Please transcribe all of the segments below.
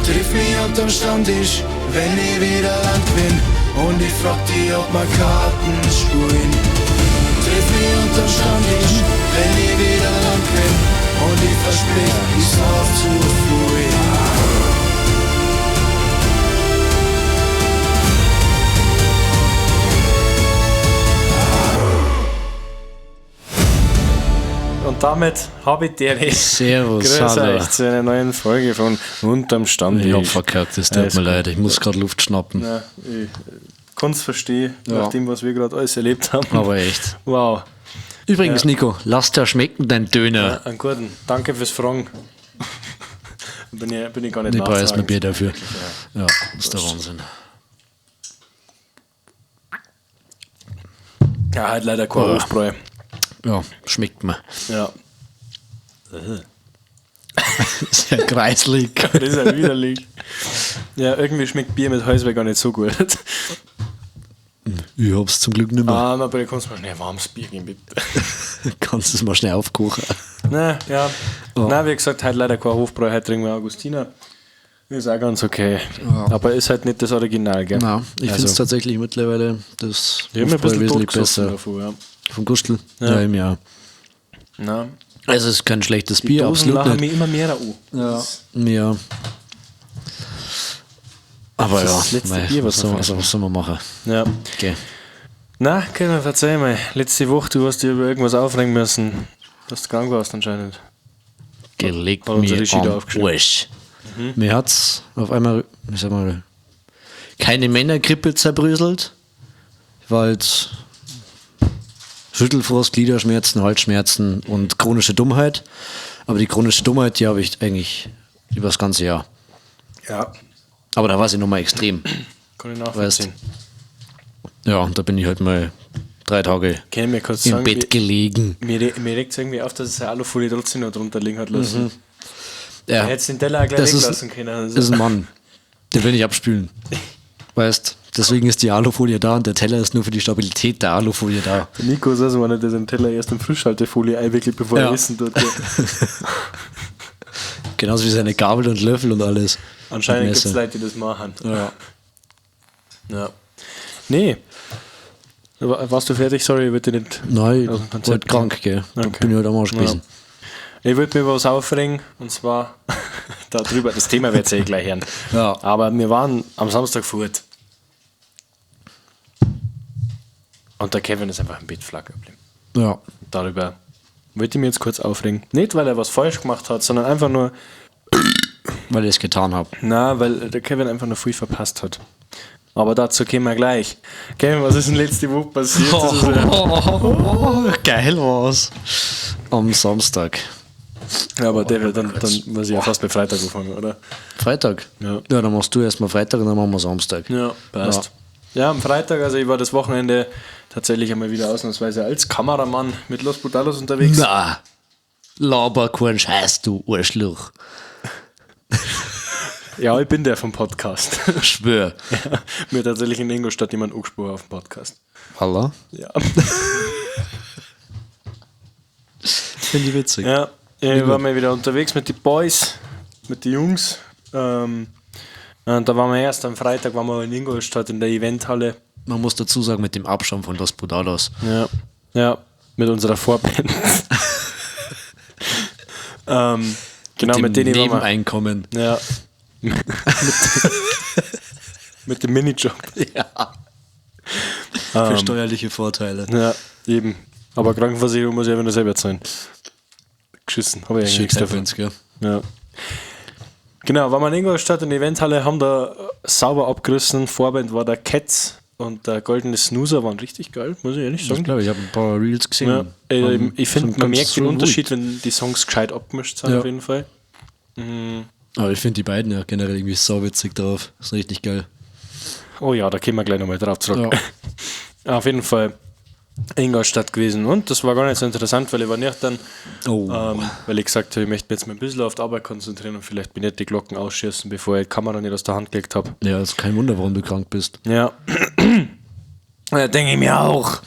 Triff mich unterm Stammtisch, wenn ich wieder Land bin. Und ich frag die, ob wir Karten spielen. Triff mich unterm Stammtisch, wenn ich wieder Land bin. Und ich versprich, ich sauf zu früh. Und damit habe ich dir Servus, Grüß hallo. euch zu einer neuen Folge von Unterm Stammtisch. Ich hab verkackt, es tut Alles mir gut. leid, ich muss gerade Luft schnappen. Ja, ich kann's verstehen, Ja. nach dem, was wir gerade alles erlebt haben. Aber echt. Wow. Übrigens, Nico, lass dir schmecken, dein Döner. Ja, einen guten. Danke fürs Fragen. Bin ich gar nicht Ich brauche erstmal nachtragend. Bier dafür. Ja, ist der Wahnsinn. Ja, halt leider kein Oh. Hofbräu. Ja, schmeckt mir. Ja. Ist ja kreislig. Das ist ja widerlich. Ja, irgendwie schmeckt Bier mit Halsweh gar nicht so gut. Ich hab's zum Glück nicht mehr. Ah, na, aber du kannst mir schnell warmes Bier geben, bitte. Kannst du es mal schnell aufkochen. Na, ja. Ja. Na, wie gesagt, heute leider kein Hofbräu, heute trinken wir Augustiner. Ist auch ganz okay. Aber ist halt nicht das Original, gell? Nein, ich Also- finde es tatsächlich mittlerweile das Ich hab mir ein Hofbräu bisschen wesentlich totgesoffen besser. davon, ja. Vom Gustl? Ja, im Jahr. Na, Also es ist kein schlechtes die Bier, Dosen absolut lachen nicht. mich immer mehr an. Ja. Ja. Aber Das ist ja, das letzte mei, Bier, was was, wir soll, was, was soll man machen? Ja. Okay. Na, Kevin, verzeih mal. Letzte Woche, du hast dich über irgendwas aufregen müssen. Dass du krank warst anscheinend. Gelegt Hat unsere mir Regie da am aufgeschrieben. Arsch. Mir hat's auf einmal, ich sag mal, keine Männergrippe zerbröselt. Ich war halt Schüttelfrost, Gliederschmerzen, Halsschmerzen und chronische Dummheit. Aber die chronische Dummheit, die habe ich eigentlich über das ganze Jahr. Ja. Aber da war sie nochmal extrem. Kann ich nachvollziehen. Ja, und da bin ich halt mal 3 Tage Kann ich mir kurz im sagen, Bett gelegen. Mir regt es irgendwie auf, dass es seine Alufolie trotzdem noch drunter liegen hat lassen. Ja. Er hätte den Teller auch gleich Das ist- weglassen können. Also. Das ist ein Mann. Den will ich abspülen. Weißt, deswegen ist die Alufolie da und der Teller ist nur für die Stabilität der Alufolie da. Der Nico ist also einer, der seinen Teller erst in Frischhaltefolie einwickelt, bevor Ja. er essen tut. Genauso wie seine Gabel und Löffel und alles. Anscheinend Und gibt es Messer. Leute, die das machen. Ja. Ja. Nee. Warst du fertig? Sorry, ich wollte dich nicht. Nein, aus dem ich war Konzept halt krank, gell. Da Okay. bin ich halt am Arsch Ja. gewesen. Ich wollte mir über was aufregen, und zwar darüber, das Thema werdet ihr eh gleich hören. Ja. Aber wir waren am Samstag fort. Und der Kevin ist einfach im Bett flach geblieben. Ja. Darüber wollte ich mich jetzt kurz aufregen. Nicht, weil er was falsch gemacht hat, sondern einfach nur, Weil ich es getan habe. na, weil der Kevin einfach nur viel verpasst hat. Aber dazu kommen wir gleich. Kevin, was ist denn letzte Woche passiert? Das ist ja, Geil war's. Am Samstag. ja, aber David, dann muss ich ja fast bei Freitag anfangen, oder? Freitag? Ja. Ja, dann machst du erstmal Freitag und dann machen wir Samstag. Ja, passt. Ja, am Freitag, also ich war das Wochenende tatsächlich einmal wieder ausnahmsweise als Kameramann mit Los Brutalos unterwegs. Na, laber keinen Scheiß, du Arschloch. Ja, ich bin der vom Podcast. Schwör. Ja, mir hat tatsächlich in Ingolstadt jemand angesprochen auf dem Podcast. Hallo? Ja. Finde ich witzig. Ja, ich war mal wieder unterwegs mit den Boys, mit den Jungs. Und da waren wir erst am Freitag, waren wir in Ingolstadt in der Eventhalle. Man muss dazu sagen, mit dem Abschaum von Los Brutalos. Ja, ja, mit unserer Vorband. Genau, mit dem denen waren wir. Nebeneinkommen. Ja. Mit dem Minijob. Ja. Für steuerliche Vorteile. Ja, eben. Aber Krankenversicherung muss ich einfach nur selber zahlen. Geschissen, habe ich eigentlich nichts davon. happens, gell? Ja. Genau, waren wir in Ingolstadt in der Eventhalle, haben da sauber abgerissen. Vorband war der Cats und der Goldene Snoozer waren richtig geil, muss ich ehrlich Ich sagen. glaube, ich habe ein paar Reels gesehen. Ja, ich finde, Sind man ganz merkt den ruhig. Unterschied, wenn die Songs gescheit abgemischt sind, Ja. auf jeden Fall. Aber ich finde die beiden ja generell irgendwie sauwitzig drauf. Das ist richtig geil. Oh ja, da kommen wir gleich nochmal drauf zurück. Auf jeden Fall Ingolstadt gewesen. Und das war gar nicht so interessant, weil ich war nüchtern, Oh. weil ich gesagt habe, ich möchte mich jetzt mal ein bisschen auf die Arbeit konzentrieren und vielleicht bin ich die Glocken ausschießen, bevor ich die Kamera nicht aus der Hand gelegt habe. Ja, ist kein Wunder, warum du krank bist. Ja. Ja, denke ich mir auch.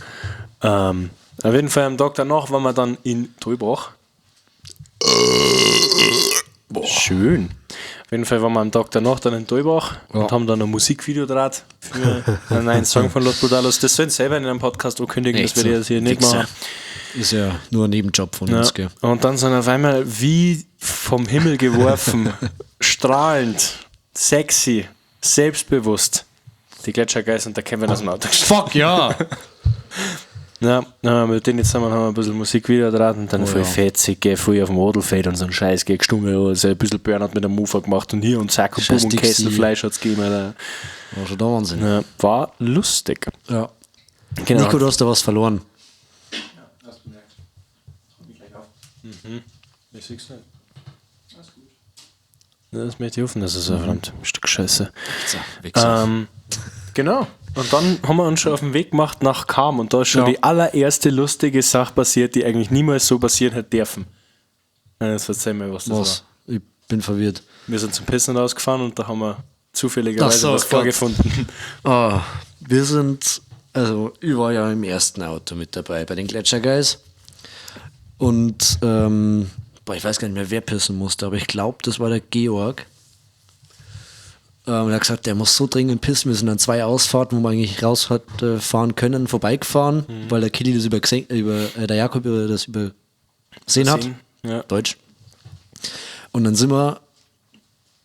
Auf jeden Fall am Tag danach waren wir dann in Teubach. Schön. Auf jeden Fall waren wir am Tag danach dann in Dolbach und haben dann ein Musikvideo draht für einen neuen Song von Los Brutalos. Das sollen sie selber in einem Podcast ankündigen, das Echt werde ich so. jetzt hier nicht Wichser. machen. Ist ja nur ein Nebenjob von Ja. uns, gell? Und dann sind auf einmal wie vom Himmel geworfen, strahlend, sexy, selbstbewusst, die Gletschergeist und der Kevin aus dem Auto gestiegen. Fuck ja! Ja, dann haben wir mit denen zusammen haben wir ein bisschen Musikvideo draht und dann Oh voll ja. fetzig, gell, voll auf dem Adelfeld und so ein Scheiß, gell, gestungen, also ein bisschen Burnout mit dem Mofa gemacht und hier und Sack und Scheiß Boom und Dixie. Kesselfleisch hat's gegeben. Alter. War schon der Wahnsinn. Ja, war lustig. Ja. Genau. Nico, du hast da was verloren. Ich seh's nicht. Das möchte ich hoffen, dass es so ein verdammt Stück Scheiße. Wichser. Genau. Und dann haben wir uns schon auf den Weg gemacht nach Kam und da ist schon Ja. die allererste lustige Sache passiert, die eigentlich niemals so passieren hätte dürfen. Jetzt erzähl mir, was das was? war. Ich bin verwirrt. Wir sind zum Pissen rausgefahren und da haben wir zufälligerweise Ach so, was Gott. vorgefunden. Ah, wir sind, also ich war ja im ersten Auto mit dabei bei den Gletscherguys. Und boah, ich weiß gar nicht mehr, wer pissen musste, aber ich glaube, das war der Georg. Er hat gesagt, der muss so dringend pissen. Wir sind an zwei Ausfahrten, wo man eigentlich raus hat fahren können, vorbeigefahren, weil der Killy das der Jakob über das übersehen hat. Ja. Deutsch. Und dann sind wir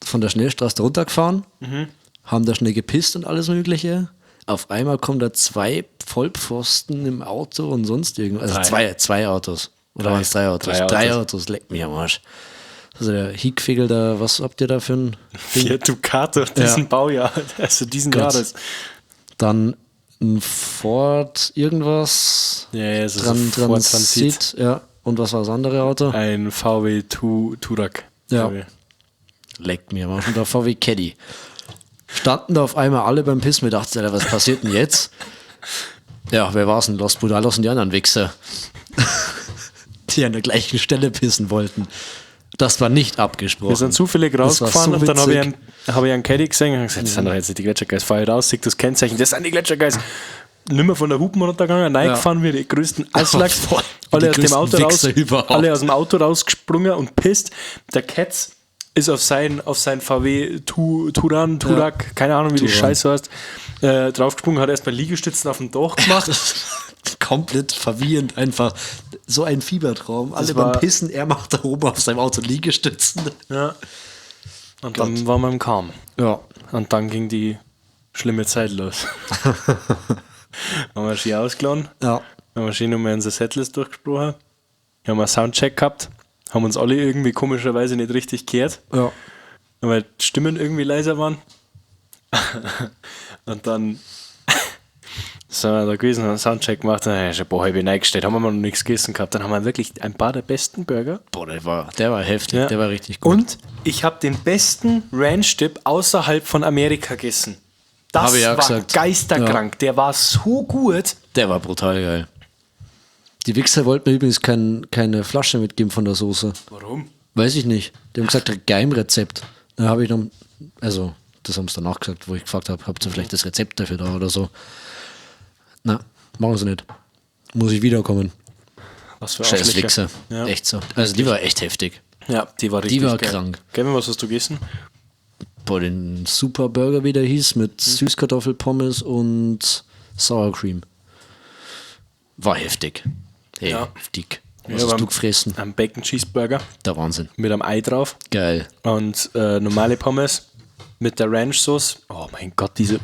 von der Schnellstraße runtergefahren, haben da schnell gepisst und alles Mögliche. Auf einmal kommen da zwei Vollpfosten im Auto und sonst irgendwas. Also Drei. zwei Autos. Oder waren es drei Autos? Drei Drei Autos. Autos, leck mich am Arsch. Also der Hickfegel da, was habt ihr da für ein Ding? Fiat Ducato, diesen Ja. Baujahr, also diesen Gott. Jahres. Dann ein Ford irgendwas. Ja, ja, es ist ein Ford Transit. Transit. Ja. Und was war das andere Auto? Ein VW Touareg. Ja. glaub ich. Leckt mir am Arsch. Und der VW Caddy. Standen da auf einmal alle beim Pissen. Wir dachten, Alter, was passiert denn jetzt? Ja, wer war's denn? Los Budalos und die anderen Wichser. Die an der gleichen Stelle pissen wollten. Das war nicht abgesprochen. Wir sind zufällig Das war rausgefahren so und dann habe ich, witzig. einen, hab ich einen Caddy gesehen und hab gesagt, das sind doch jetzt nicht die Gletschergeist. Fahr ich raus, sehe das Kennzeichen, das sind die Gletschergeist. Nimmer von der Hupen runtergegangen, reingefahren wir die größten Aslacks, Voll. alle Die aus dem größten Auto raus, Wichser überhaupt. alle aus dem Auto rausgesprungen und pisst. Der Ketz ist auf sein, VW Turan, Turak, keine Ahnung, wie die Turan. Scheiße heißt, draufgesprungen, hat erstmal Liegestützen auf dem Dach gemacht. Komplett verwirrend einfach. So ein Fiebertraum. Alle war- beim Pissen, er macht da oben auf seinem Auto Liegestützen. Ja. Und dann waren wir im Kam. Ja. Und dann ging die schlimme Zeit los. Haben wir schön ausgeladen, Ja. haben wir schön nochmal unsere Setlist durchgesprochen, haben einen Soundcheck gehabt, haben uns alle irgendwie komischerweise nicht richtig gehört, Ja. weil die Stimmen irgendwie leiser waren. Und dann sind wir da gewesen, haben einen Soundcheck gemacht, dann haben wir schon ein paar halbe reingestellt, haben wir noch nichts gegessen gehabt. Dann haben wir wirklich ein paar der besten Burger. Boah, der war heftig, Ja. der war richtig gut. Und ich habe den besten Ranch Dip außerhalb von Amerika gegessen. Das Hab ich auch war gesagt. geisterkrank. Der war so gut. Der war brutal geil. Die Wichser wollten mir übrigens keine Flasche mitgeben von der Soße. Warum? Weiß ich nicht. Die haben gesagt, Geheimrezept. Dann habe ich noch, also, das haben sie danach gesagt, wo ich gefragt habe, habt ihr vielleicht das Rezept dafür da oder so. Na, machen sie nicht. Muss ich wiederkommen. Was für Scheiß Arschlöcher. Wichser. Ja. Echt so. Also, die war echt heftig. Ja, die war richtig war geil. krank. Kevin, was hast du gegessen? Boah, den Super Burger, wie der hieß, mit Süßkartoffelpommes und Sour Cream. War heftig. Hey, Ja. Heftig. Was Ja, hast beim- du gefressen? Ein Bacon Cheeseburger Der Wahnsinn. mit einem Ei drauf Geil. und normale Pommes mit der Ranch Sauce. Oh mein Gott, diese.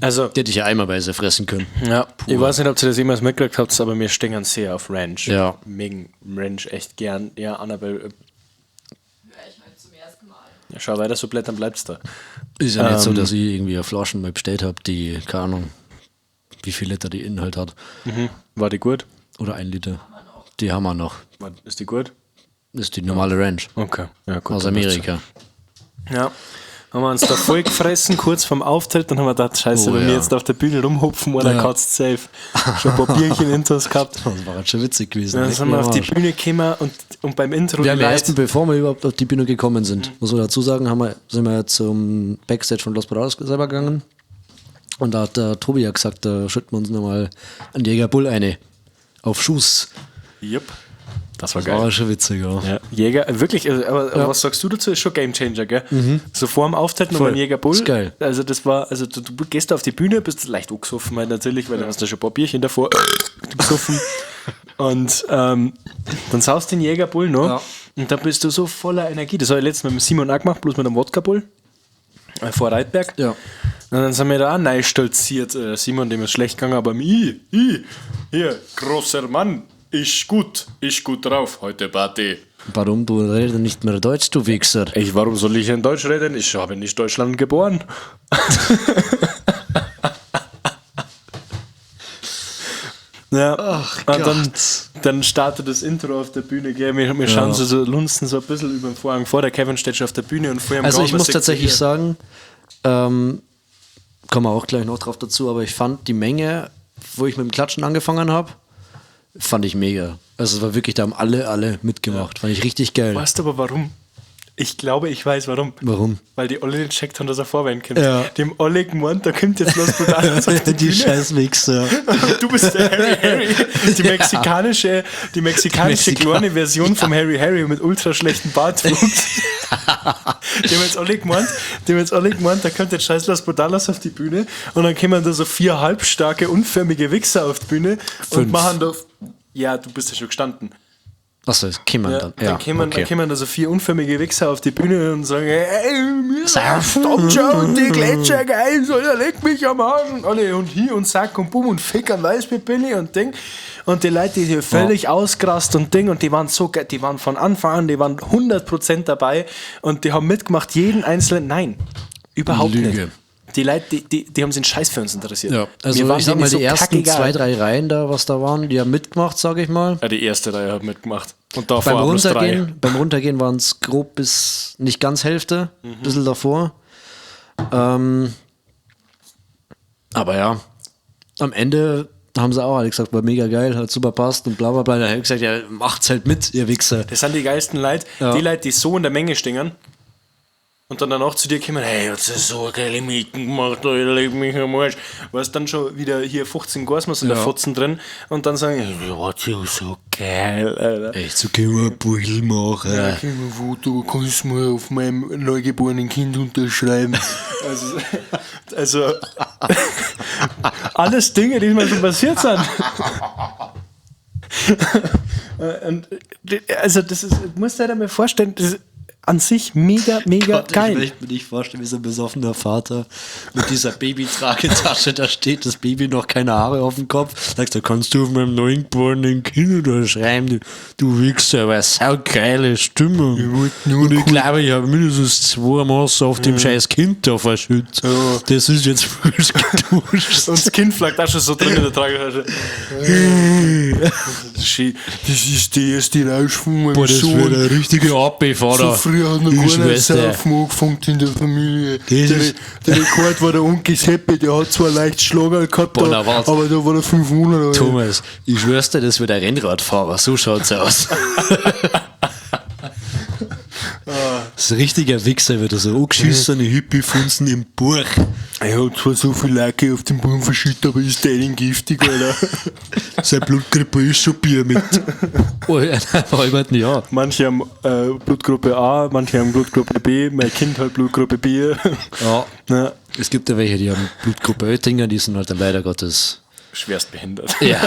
Also, Die hätte ich ja eimerweise fressen können. ja, ich weiß nicht, ob ihr das jemals mitgekriegt habt, aber wir stehen sehr auf Ranch. Ja. Mögen Ranch echt gern. Ja, Annabelle, Hör ich heute zum ersten Mal. ja, schau weiter, so blättern bleibst da. Ist ja nicht so, dass ich irgendwie eine Flaschen mal bestellt habe, die, keine Ahnung, wie viel Liter die Inhalt hat. War die gut? Oder ein Liter. Die haben wir noch. Ist die gut? Das ist die normale Ranch. Okay. Ja, gut, Aus dann passt Amerika. schon. Ja. Haben wir uns da voll gefressen, kurz vorm Auftritt, dann haben wir gedacht, scheiße, Oh, wenn wir ja. jetzt auf der Bühne rumhupfen, oder Ja. kotzt safe. Schon ein paar Bierchen intus gehabt. Das war halt schon witzig gewesen. Dann Leck sind mir wir am auf die Arsch. Bühne gekommen und beim Intro Wir haben die ja Leute- erst, bevor wir überhaupt auf die Bühne gekommen sind, muss man dazu sagen, sind wir zum Backstage von Los Bravos selber gegangen. Und da hat der Tobi ja gesagt, da schütten wir uns nochmal einen Jäger Bull eine. Auf Schuss. Jupp. Das war geil. War schon witzig, ja. Ja, Jäger, wirklich, also, aber was sagst du dazu? Ist schon Game Changer, gell? So vor dem Auftritt noch ein Jäger Bull. Ist geil. Also das war, also du gehst da auf die Bühne, bist leicht angesoffen halt natürlich, weil du hast ja schon ein paar Bierchen davor gesoffen. Und dann saust den Jäger Bull noch und dann bist du so voller Energie. Das habe ich letztes Mal mit Simon auch gemacht, bloß mit einem Wodka Bull vor Reitberg. Ja. Und dann sind wir da auch neu stolziert. Simon, dem ist schlecht gegangen, aber hier, großer Mann, ich gut drauf, heute Party. Warum du redest nicht mehr Deutsch, du Wichser? Warum soll ich in Deutsch reden? Ich habe nicht Deutschland geboren. Ja, Ach und Gott. dann startet das Intro auf der Bühne, gell? Wir schauen so, lunzen so ein bisschen über den Vorhang vor. Der Kevin steht schon auf der Bühne und vor ihm Also Raum, ich man muss sieht tatsächlich hier- sagen, kommen wir auch gleich noch drauf dazu, aber ich fand die Menge, wo ich mit dem Klatschen angefangen habe, fand ich mega. Also es war wirklich, da haben alle mitgemacht. Fand ich richtig geil. Weißt du aber warum? Ich glaube, ich weiß warum. Warum? Weil die Olle nicht gecheckt haben, dass er Vorwein kommt. Ja. Dem Olle gemeint, da kommt jetzt Los Brutales auf die Die Bühne. scheiß Wichser. Du bist der Harry Harry. Die mexikanische, die mexikanische kleine Version vom Harry Harry mit ultra schlechtem Bartwuchs. Die haben jetzt alle gemeint, da kommt jetzt scheiß Los Brutales auf die Bühne und dann kommen da so 4 halbstarke, unförmige Wichser auf die Bühne und 5. machen da. Ja, du bist ja schon gestanden. Achso, es kämen Ja, dann. dann Ja, kämen, okay. dann kämen da so 4 unförmige Wichser auf die Bühne und sagen, ey, mir Saufen. Tomjo und die Gletscher geil, so, ja, leck mich am Arsch und alle und hier und Sack und Bumm und Fick an Weißbierpilli und Ding. Und die Leute, die hier völlig ausgerast und Ding und die waren so geil, die waren von Anfang an, die waren 100% dabei und die haben mitgemacht, jeden einzelnen, nein, überhaupt Lüge. nicht. Die Leute, die haben sich einen Scheiß für uns interessiert. Ja, also Wir waren ich sag denen mal, so die ersten kackegal. 2, 3 Reihen da, was da waren, die haben mitgemacht, sag ich mal. Ja, die erste Reihe hat mitgemacht. Und davor Beim auch bloß 3. Runtergehen waren es grob bis nicht ganz Hälfte, ein bisschen davor. Aber ja, am Ende haben sie auch alle gesagt, war mega geil, hat super passt und bla bla bla. Dann habe ich gesagt, ja, macht's halt mit, ihr Wichser. Das sind die geilsten Leute, Ja. die Leute, die so in der Menge stehen und dann danach zu dir kommen, hey, hat das so eine geile Mieten gemacht, Alter, leg mich am Arsch. Weißt dann schon wieder hier 15 Gasmas in der Ja. Fotzen drin und dann sagen, ja, das ist so geil, Alter. Echt, so können wir ein Bull machen. Ja, können wir Foto, kannst du mal auf meinem neugeborenen Kind unterschreiben. Also alles Dinge, die mir schon passiert sind. Und, also das ist, musst du dir mal vorstellen, das ist an sich mega, mega Gott, geil. Ich möchte mir nicht vorstellen, wie so ein besoffener Vater mit dieser Babytragetasche, da steht das Baby noch keine Haare auf dem Kopf. Sagst du, kannst du auf meinem neugeborenen Kind unterschreiben, du Wichser, aber saugeile Stimmung. Und ich glaube, ich habe mindestens 2 Maß auf dem scheiß Kind da verschüttet. Das ist jetzt frisch geduscht. Und das Kind flagt auch schon so drin in der Tragetasche. Das ist die erste Rausch von meinem Boah, das Sohn. wird ein richtiger AP-Fahrer. So früh hat noch Ich keiner schwör's dir. Saufen angefangen in der Familie. Das Der Rekord war der Onkel Seppi, der hat zwar leicht Schlager gehabt, Boah, na, warte. aber da war er 5 Monate alt. Thomas, ich schwör's dir, das wird ein Rennradfahrer. So schaut's aus. Das ist ein richtiger Wichser, wird er so angeschissene Hippie-Funzen im Buch. Er hat zwar so viel Lacke auf dem Boden verschüttet, aber ist der denn giftig, Alter? Sein Blutgruppe ist schon Bier mit. Oh, ja, nein, ja. Manche haben Blutgruppe A, manche haben Blutgruppe B, mein Kind hat Blutgruppe B. Ja. Ja. Es gibt ja welche, die haben Blutgruppe Oettinger, die sind halt dann leider Gottes. Schwerst behindert. Ja.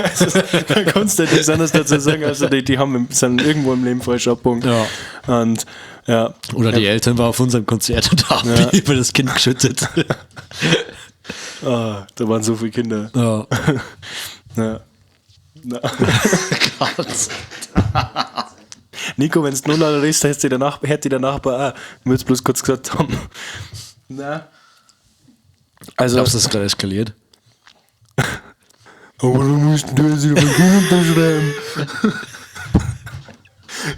Also, da kannst du nichts anderes dazu sagen, also die haben, sind irgendwo im Leben falsch abgebogen. Ja. Und ja. Oder die Eltern waren auf unserem Konzert und haben Ja. über das Kind geschüttet. Ah, da waren so viele Kinder. Ja. Ja. Na. Gott. Nico, wenn es null ist, hätte der Nachbar, hätte der Nachbar auch. Ich würde es bloß kurz gesagt haben. Na. Also, Glaubst du, das ist gerade eskaliert? Aber du musst du jetzt über mein Kind unterschreiben.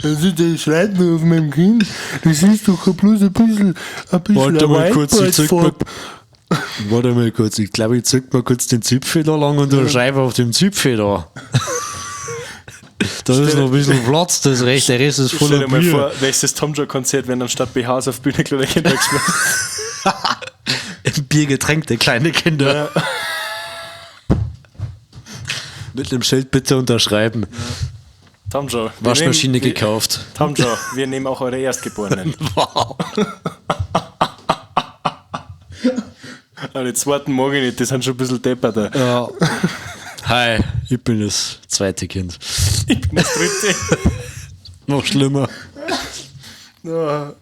Also der schreit nur auf meinem Kind. Das ist doch bloß ein bisschen Warte mal kurz, ich zeig mal, Whiteboard-Farbe. warte mal kurz, ich glaube, ich zeig mal kurz den Zipfel da lang und unterschreibe auf dem Zipfel da. Da ist noch ein bisschen Platz, das Recht, der Rest ist Stell voller dir mal Bier. vor, nächstes Tom Joe-Konzert werden anstatt BHs auf Bühne kleine Kinder geschmissen. Biergetränkte kleine Kinder. Mit einem Schild bitte unterschreiben. Tamjo. Waschmaschine gekauft. Tamjo, wir nehmen auch eure Erstgeborenen. Wow. Aber die zweiten mag ich nicht, die sind schon ein bisschen depperter. Ja. Hi, ich bin das zweite Kind. Ich bin das dritte. Noch schlimmer. Ja.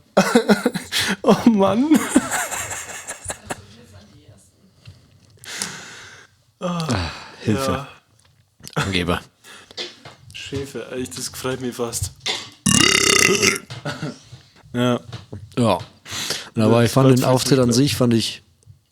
Oh Mann. Wir sind die Ersten. Hilfe. Ja. Angeber. Schäfer, echt, das freut mich fast. Ja. Ja. Aber ich fand Das den Auftritt an klar. sich, fand ich,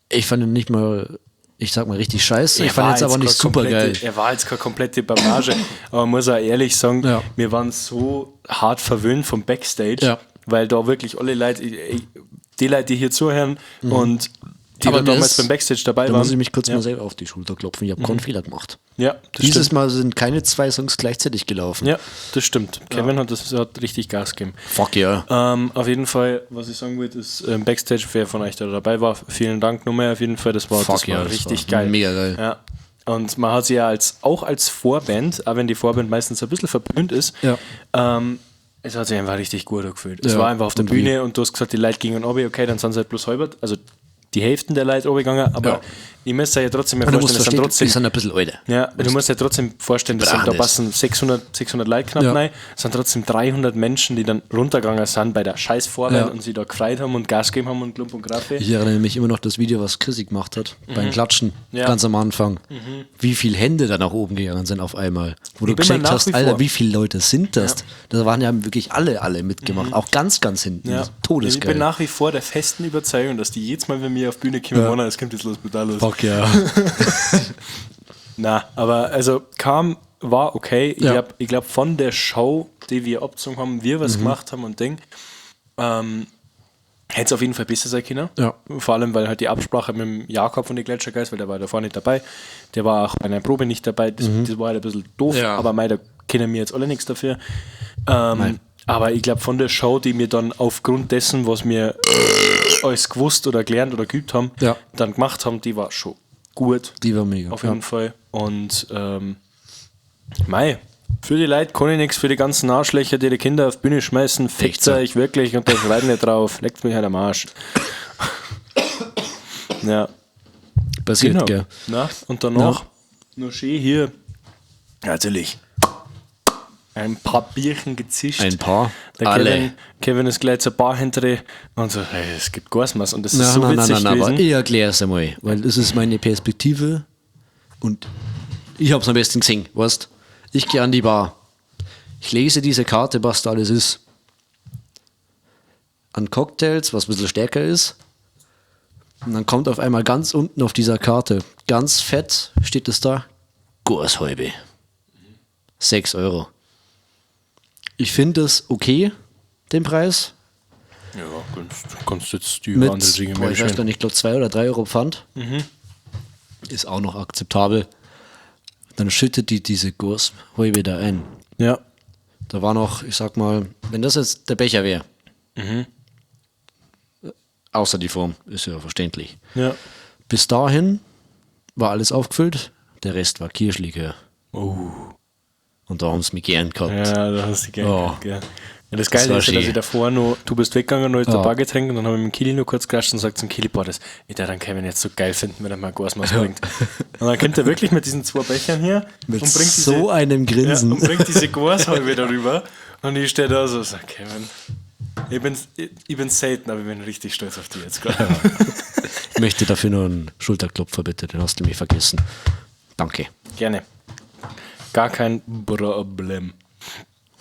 ich fand ihn nicht mal, ich sag mal, richtig scheiße. Ich Er fand war jetzt aber nicht keine super geil. Er war jetzt keine komplette Blamage, aber man muss auch ehrlich sagen, Ja. wir waren so hart verwöhnt vom Backstage, Ja. weil da wirklich alle Leute, die Leute, die hier zuhören und die Mhm. Aber da damals das- beim Backstage dabei Da waren. muss ich mich kurz ja. mal selber auf die Schulter klopfen. Ich habe keinen Fehler gemacht. Ja, das Dieses stimmt. Mal sind keine zwei Songs gleichzeitig gelaufen. Ja, das stimmt. Kevin hat richtig Gas gegeben. Fuck yeah. Auf jeden Fall, was ich sagen wollte, ist Backstage, wer von euch da dabei war, vielen Dank nochmal auf jeden Fall. Das war, Fuck das war ja, das richtig war geil. mega geil. Ja. Und man hat sie ja auch als Vorband, auch wenn die Vorband meistens ein bisschen verpönt ist, Ja. es hat sich einfach richtig gut angefühlt. Es Ja, war einfach auf der und wie? Bühne und du hast gesagt, die Leute gingen runter, okay, dann sind sie halt bloß halbert, also die Hälften der Leute runtergegangen, aber Ja. ich müsste ja trotzdem mir Und du vorstellen, musst es sind verstehen, trotzdem die sind ein bisschen älter. ja, du musst ja trotzdem vorstellen, das sind, da Brauchen das. passen 600 Leute knapp Ja. rein, es sind trotzdem 300 Menschen, die dann runtergegangen sind bei der scheiß Vorband Ja. und sie da gefreut haben und Gas gegeben haben und Klump und Graffe. Ich erinnere mich immer noch das Video, was Chrissy gemacht hat, beim Klatschen, Mhm. Ja. Mhm. ganz am Anfang. Wie viele Hände da nach oben gegangen sind auf einmal. Wo du bin mir gecheckt nach hast, wie Alter, vor- wie viele Leute sind das? Da waren ja wirklich alle mitgemacht. Auch ganz, ganz hinten. Ja. Ich Todesgeil. bin nach wie vor der festen Überzeugung, dass die jedes Mal, wenn wir auf Bühne kommen, Ja. ja. es kommt jetzt los, brutal los. Fuck ja. Na, aber also kam, war okay. Ich Ja. glaube, glaub, von der Show, die wir abgezogen haben, wir Mhm. was gemacht haben und Ding, hätte es auf jeden Fall besser sein können. Ja. Vor allem, weil halt die Absprache mit dem Jakob von den Gletschergeist, weil der war davor nicht dabei, der war auch bei einer Probe nicht dabei, das war halt ein bisschen doof, Mhm. Ja. aber mei, da können wir jetzt alle nichts dafür. Aber ich glaube, von der Show, die wir dann aufgrund dessen, was wir alles gewusst oder gelernt oder geübt haben, Ja. dann gemacht haben, die war schon gut. Die war mega. Auf jeden Fall. Und mei, für die Leute kann ich nichts, für die ganzen Arschlöcher, die die Kinder auf die Bühne schmeißen, fickt so. euch wirklich und da schreibt nicht drauf. Leckt mich halt am Arsch. Ja, Passiert, genau. gell? Na, und danach noch schön hier. Natürlich. Ein paar Bierchen gezischt. Ein paar. Der Alle. Kevin ist gleich zur Bar hinterher und so, hey, es gibt Gasmas. Und das ist Nein, so nein, witzig nein, nein, gewesen. aber ich erkläre es einmal, weil das ist meine Perspektive und ich habe es am besten gesehen, weißt? Ich gehe an die Bar. Ich lese diese Karte, was da alles ist. An Cocktails, was ein bisschen stärker ist. Und dann kommt auf einmal ganz unten auf dieser Karte, ganz fett steht es da, Gorshalbe. 6 Euro. Ich finde es okay, den Preis. Ja, kannst jetzt die Mit, andere Dinge boah, mehr ich weiß gar nicht, ich glaube 2 oder 3 Euro Pfand. Ist auch noch akzeptabel. Dann schüttet die diese Gurshäube da ein. Ja. Da war noch, ich sag mal, wenn das jetzt der Becher wäre, außer die Form, ist ja verständlich. Ja. Bis dahin war alles aufgefüllt, der Rest war Kirschlikör. Oh. Und da haben sie mich gern gehabt. Ja, da hast du gern Oh. gehabt, gell. Ja, das Geile war ist ja, dass schön. ich davor noch, du bist weggegangen, noch ist Ja. ein paar getränkt und dann habe ich mit dem Kili noch kurz gerascht und sagt zum Kili, boah, das, ich darf dann Kevin jetzt so geil finden, wenn er mal Gasmaß bringt. Und dann kommt er wirklich mit diesen zwei Bechern hier Mit und bringt so diese, einem Grinsen. Ja, und bringt diese Gashalbe darüber und ich stehe da so und sag, Kevin, ich bin selten, aber ich bin richtig stolz auf dich jetzt gerade. Ich möchte dafür nur einen Schulterklopfer, bitte, den hast du mir vergessen. Danke. Gerne. Gar kein Problem.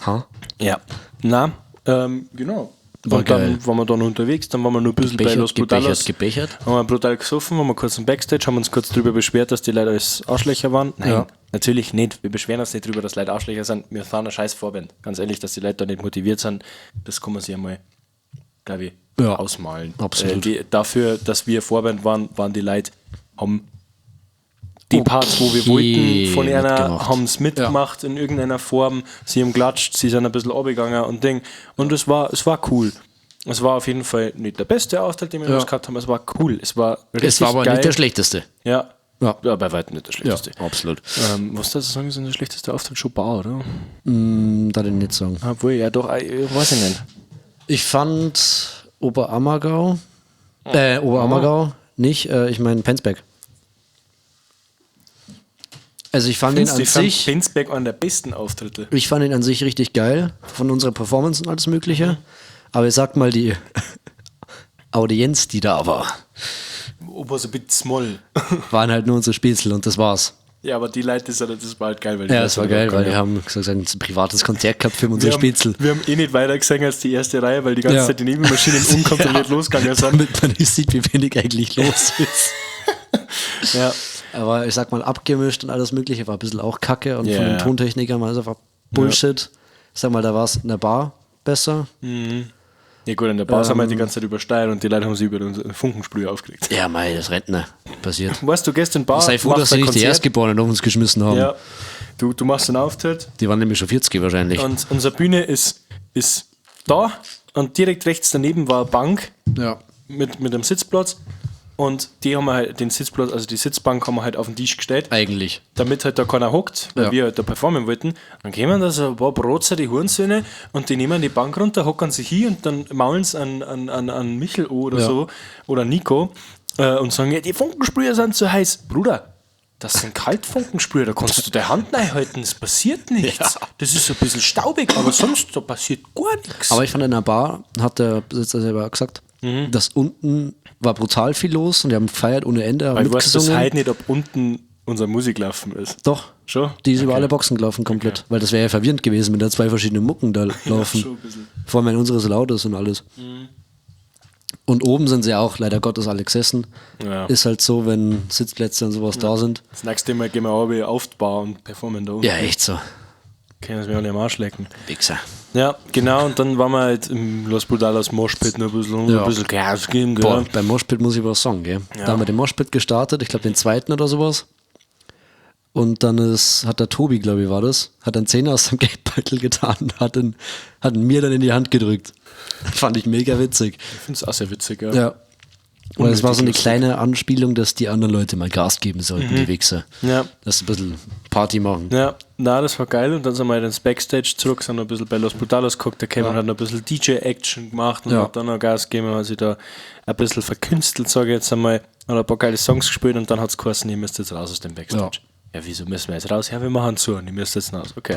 Ha? Ja. Na, genau. War und dann geil. waren wir dann unterwegs, dann waren wir nur ein bisschen bei Gebechert, Los Brutalos. gebechert, gebechert. Haben wir brutal gesoffen, waren wir kurz im Backstage, haben uns kurz drüber beschwert, dass die Leute alles Arschlöcher waren. Nein, Ja. natürlich nicht. Wir beschweren uns nicht drüber, dass Leute Arschlöcher sind. Wir fahren eine scheiß Vorband. Ganz ehrlich, dass die Leute da nicht motiviert sind, das kann man sich einmal, glaube ich, Ja, ausmalen. absolut. Dafür, dass wir Vorband waren, waren die Leute, haben die Parts, wo wir Okay, wollten, von einer, mitgemacht. haben es mitgemacht in irgendeiner Form. Sie haben klatscht, sie sind ein bisschen abgegangen und Ding. Und es war cool. Es war auf jeden Fall nicht der beste Auftritt, den wir Ja. jemals gehabt haben. Es war cool. Es war richtig Es war aber geil. nicht der schlechteste. Ja. Ja. Ja, bei weitem nicht der schlechteste. Ja, absolut. Was das sagen, ist der schlechteste Auftritt schon Bar, oder? Da den nicht sagen. Obwohl, ja doch, weiß ich nicht. Ich fand Oberammergau, Oberammergau nicht, ich meine Penzberg. Also ich fand ihn an Ich fand sich, Penzberg einen der besten Auftritte. ich fand ihn an sich richtig geil, von unserer Performance und alles mögliche. Aber ich sag mal, die Audienz, die da war, Ober so ein bisschen small. waren halt nur unsere Spätzle und das war's. Ja, aber die Leute, das war halt geil. Weil die Ja, Leute das war sind geil, weil abgegangen. die haben gesagt, ein privates Konzert gehabt für unsere Spätzle. Wir haben eh nicht weiter gesehen als die erste Reihe, weil die ganze Ja. Zeit die Nebelmaschinen unkontrolliert losgegangen sind. Damit man nicht sieht, wie wenig eigentlich los ist. Ja. Aber ich sag mal, abgemischt und alles Mögliche war ein bisschen auch kacke und Ja, von den ja. Tontechnikern war es einfach Bullshit. Ich sag mal, da war es in der Bar besser. Ja gut, in der Bar sind wir halt die ganze Zeit übersteuert und die Leute haben sich über unseren Funkensprüher aufgeregt. Ja, mei, das Rentner. Passiert. Weißt du, gestern Bar, Sei froh, machst dass sie ein nicht die Konzert. Erstgeborenen auf uns geschmissen haben. Ja, du machst einen Auftritt Die waren nämlich schon 40 wahrscheinlich. und unsere Bühne ist da und direkt rechts daneben war eine Bank ja. mit einem Sitzplatz und die haben wir halt, den Sitzplatz, also die Sitzbank haben wir halt auf den Tisch gestellt. Eigentlich. Damit halt da keiner hockt, weil Ja. wir halt da performen wollten. Dann kämen da so ein paar Brotzer, die Hurensöhne, und die nehmen die Bank runter, hocken sich hier und dann maulen sie an Michel o oder Ja. so oder Nico und sagen, ja, die Funkensprüher sind zu heiß. Bruder, das sind Kaltfunkensprüher, da kannst du deine Hand reinhalten, es passiert nichts. Das ist so ein bisschen staubig, aber sonst da passiert gar nichts. Aber ich fand, in der Bar, hat der Besitzer selber gesagt, dass unten war brutal viel los und die haben gefeiert ohne Ende, haben Weil ich weiß bis mitgesungen. heute nicht, ob unten unsere Musik laufen ist. Doch. Schon? Die ist über alle Boxen gelaufen komplett. Weil das wäre ja verwirrend gewesen, wenn da zwei verschiedene Mucken da laufen. schon ein bisschen. Vor allem, wenn unsere so laut ist und alles. Und oben sind sie auch, leider Gottes, alle gesessen. Ja. Ist halt so, wenn Sitzplätze und sowas da sind. Das nächste Mal gehen wir auch auf die Bar und performen da unten. Ja, echt so. Können sie mir alle am Arsch lecken. Wichser. Ja, genau, und dann waren wir halt im Los Brutalos Moshpit noch ein bisschen, Ja. ein bisschen Gas geben, gell? Boah, beim Moshpit muss ich was sagen, gell? Da haben wir den Moshpit gestartet, ich glaube den zweiten oder sowas. Und dann hat der Tobi, glaube ich, war das, hat einen Zehner aus dem Geldbeutel getan und hat ihn mir dann in die Hand gedrückt. Fand ich mega witzig. Ich finde es auch sehr witzig, ja. Ja. Und es war so eine lustig. kleine Anspielung, dass die anderen Leute mal Gas geben sollten, die Wichser. Ja. Dass sie ein bisschen Party machen. Ja, na, das war geil. Und dann sind wir halt ins Backstage zurück, sind noch ein bisschen bei Los Brutalos geguckt. Der Kevin hat noch ein bisschen DJ-Action gemacht und Ja. hat dann noch Gas gegeben, hat sich da ein bisschen verkünstelt, sage ich jetzt einmal. Hat ein paar geile Songs gespielt und dann hat es geheißen, ihr müsst jetzt raus aus dem Backstage. Ja. Wieso müssen wir jetzt raus? Ja, wir machen zu und ihr müsst jetzt raus. Okay,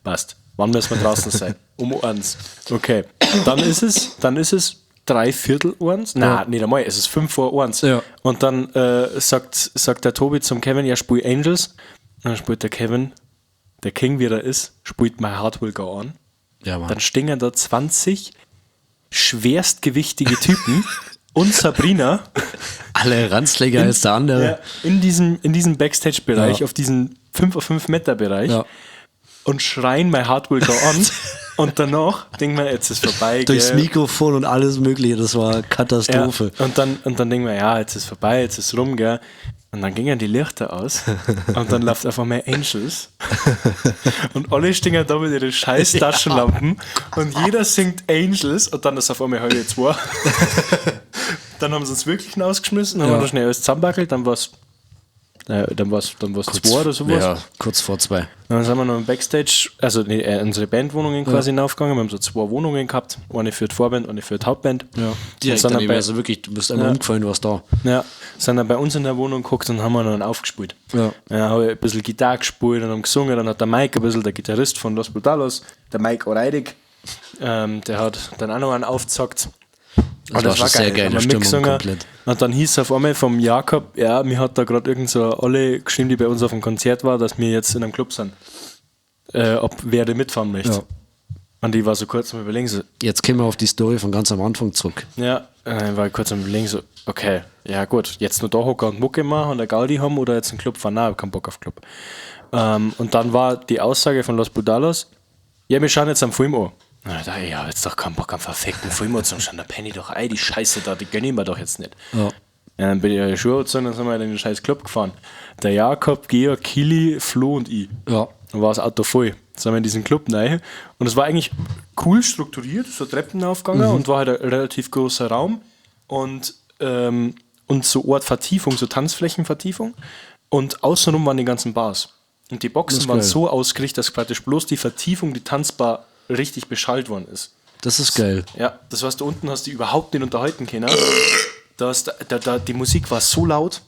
passt. Wann müssen wir draußen sein? Um 1. Okay, dann ist es, 12:45. Nein, nicht einmal, es ist 12:55. Ja. Und dann sagt der Tobi zum Kevin, ja, spiel Angels. Und dann spielt der Kevin, der King, wie er ist, spielt My Heart Will Go On. Ja, Mann. Dann stehen da 20 schwerstgewichtige Typen und Sabrina Alle Ranzleger als der andere. ja, in diesem Backstage-Bereich, Ja. auf diesem 5 auf 5 Meter Bereich Ja. und schreien My Heart Will Go On. Und danach denkt man, jetzt ist vorbei. Durchs gell? Mikrofon und alles Mögliche, das war Katastrophe. Ja, und dann denken wir, ja, jetzt ist vorbei, jetzt ist rum, gell. Und dann gingen die Lichter aus und dann läuft einfach mehr Angels. Und alle stehen da mit ihren scheiß Taschenlampen und jeder singt Angels und dann ist auf einmal 1:30. Dann haben sie uns wirklich rausgeschmissen, haben Ja. wir noch schnell alles zusammenbackelt, dann war es 2 oder sowas. Ja, kurz vor 2. Dann sind wir noch im Backstage, also nee, unsere Bandwohnungen quasi hinaufgegangen. Wir haben so 2 Wohnungen gehabt, eine für die Vorband, eine für die Hauptband. Ja. Und Direkt sind dann daneben, bei, also wirklich, du bist einmal Ja. umgefallen, du warst da. ja, sind dann bei uns in der Wohnung geguckt und haben wir dann aufgespielt. Ja. Dann habe ich ein bisschen Gitarre gespielt und haben gesungen. Dann hat der Mike ein bisschen, der Gitarrist von Los Brutalos, der Mike Oreidig, der hat dann auch noch einen aufgezockt. Das war schon sehr geile Haben wir Stimmung mitgesungen. komplett. Und dann hieß es auf einmal vom Jakob, ja, mir hat da gerade irgend so alle geschrieben, die bei uns auf dem Konzert war, dass wir jetzt in einem Club sind. Ob wer da mitfahren möchte. Ja. Und ich war so kurz am Überlegen, so, Jetzt kommen wir auf die Story von ganz am Anfang zurück. ja, war ich kurz am Überlegen, so, okay, ja gut, jetzt nur da hocken und Mucke machen und eine Gaudi haben oder jetzt einen Club fahren. Nein, ich hab keinen Bock auf Club. Und dann war die Aussage von Los Budalos, ja, wir schauen jetzt am Film an. Na, da, ich hab jetzt doch keinen Bock am verfickten Film an zum Schauen, da penne ich doch ein, die Scheiße da, die gönn ich mir doch jetzt nicht. Ja. Ja, dann bin ich in die Schuhe angezogen, dann sind wir halt in den scheiß Club gefahren. Der Jakob, Georg, Kili, Flo und ich. Ja. Dann war das Auto voll. Dann sind wir in diesen Club rein. Und es war eigentlich cool strukturiert, so Treppen aufgegangen und war halt ein relativ großer Raum. Und so Ort Vertiefung, so Tanzflächenvertiefung. Und außenrum waren die ganzen Bars. Und die Boxen ist waren geil. so ausgerichtet, dass praktisch bloß die Vertiefung, die tanzbar richtig beschallt worden ist. Das ist geil. Ja, das was du unten hast, die überhaupt nicht unterhalten können. Da hast, da, da, die Musik war so laut,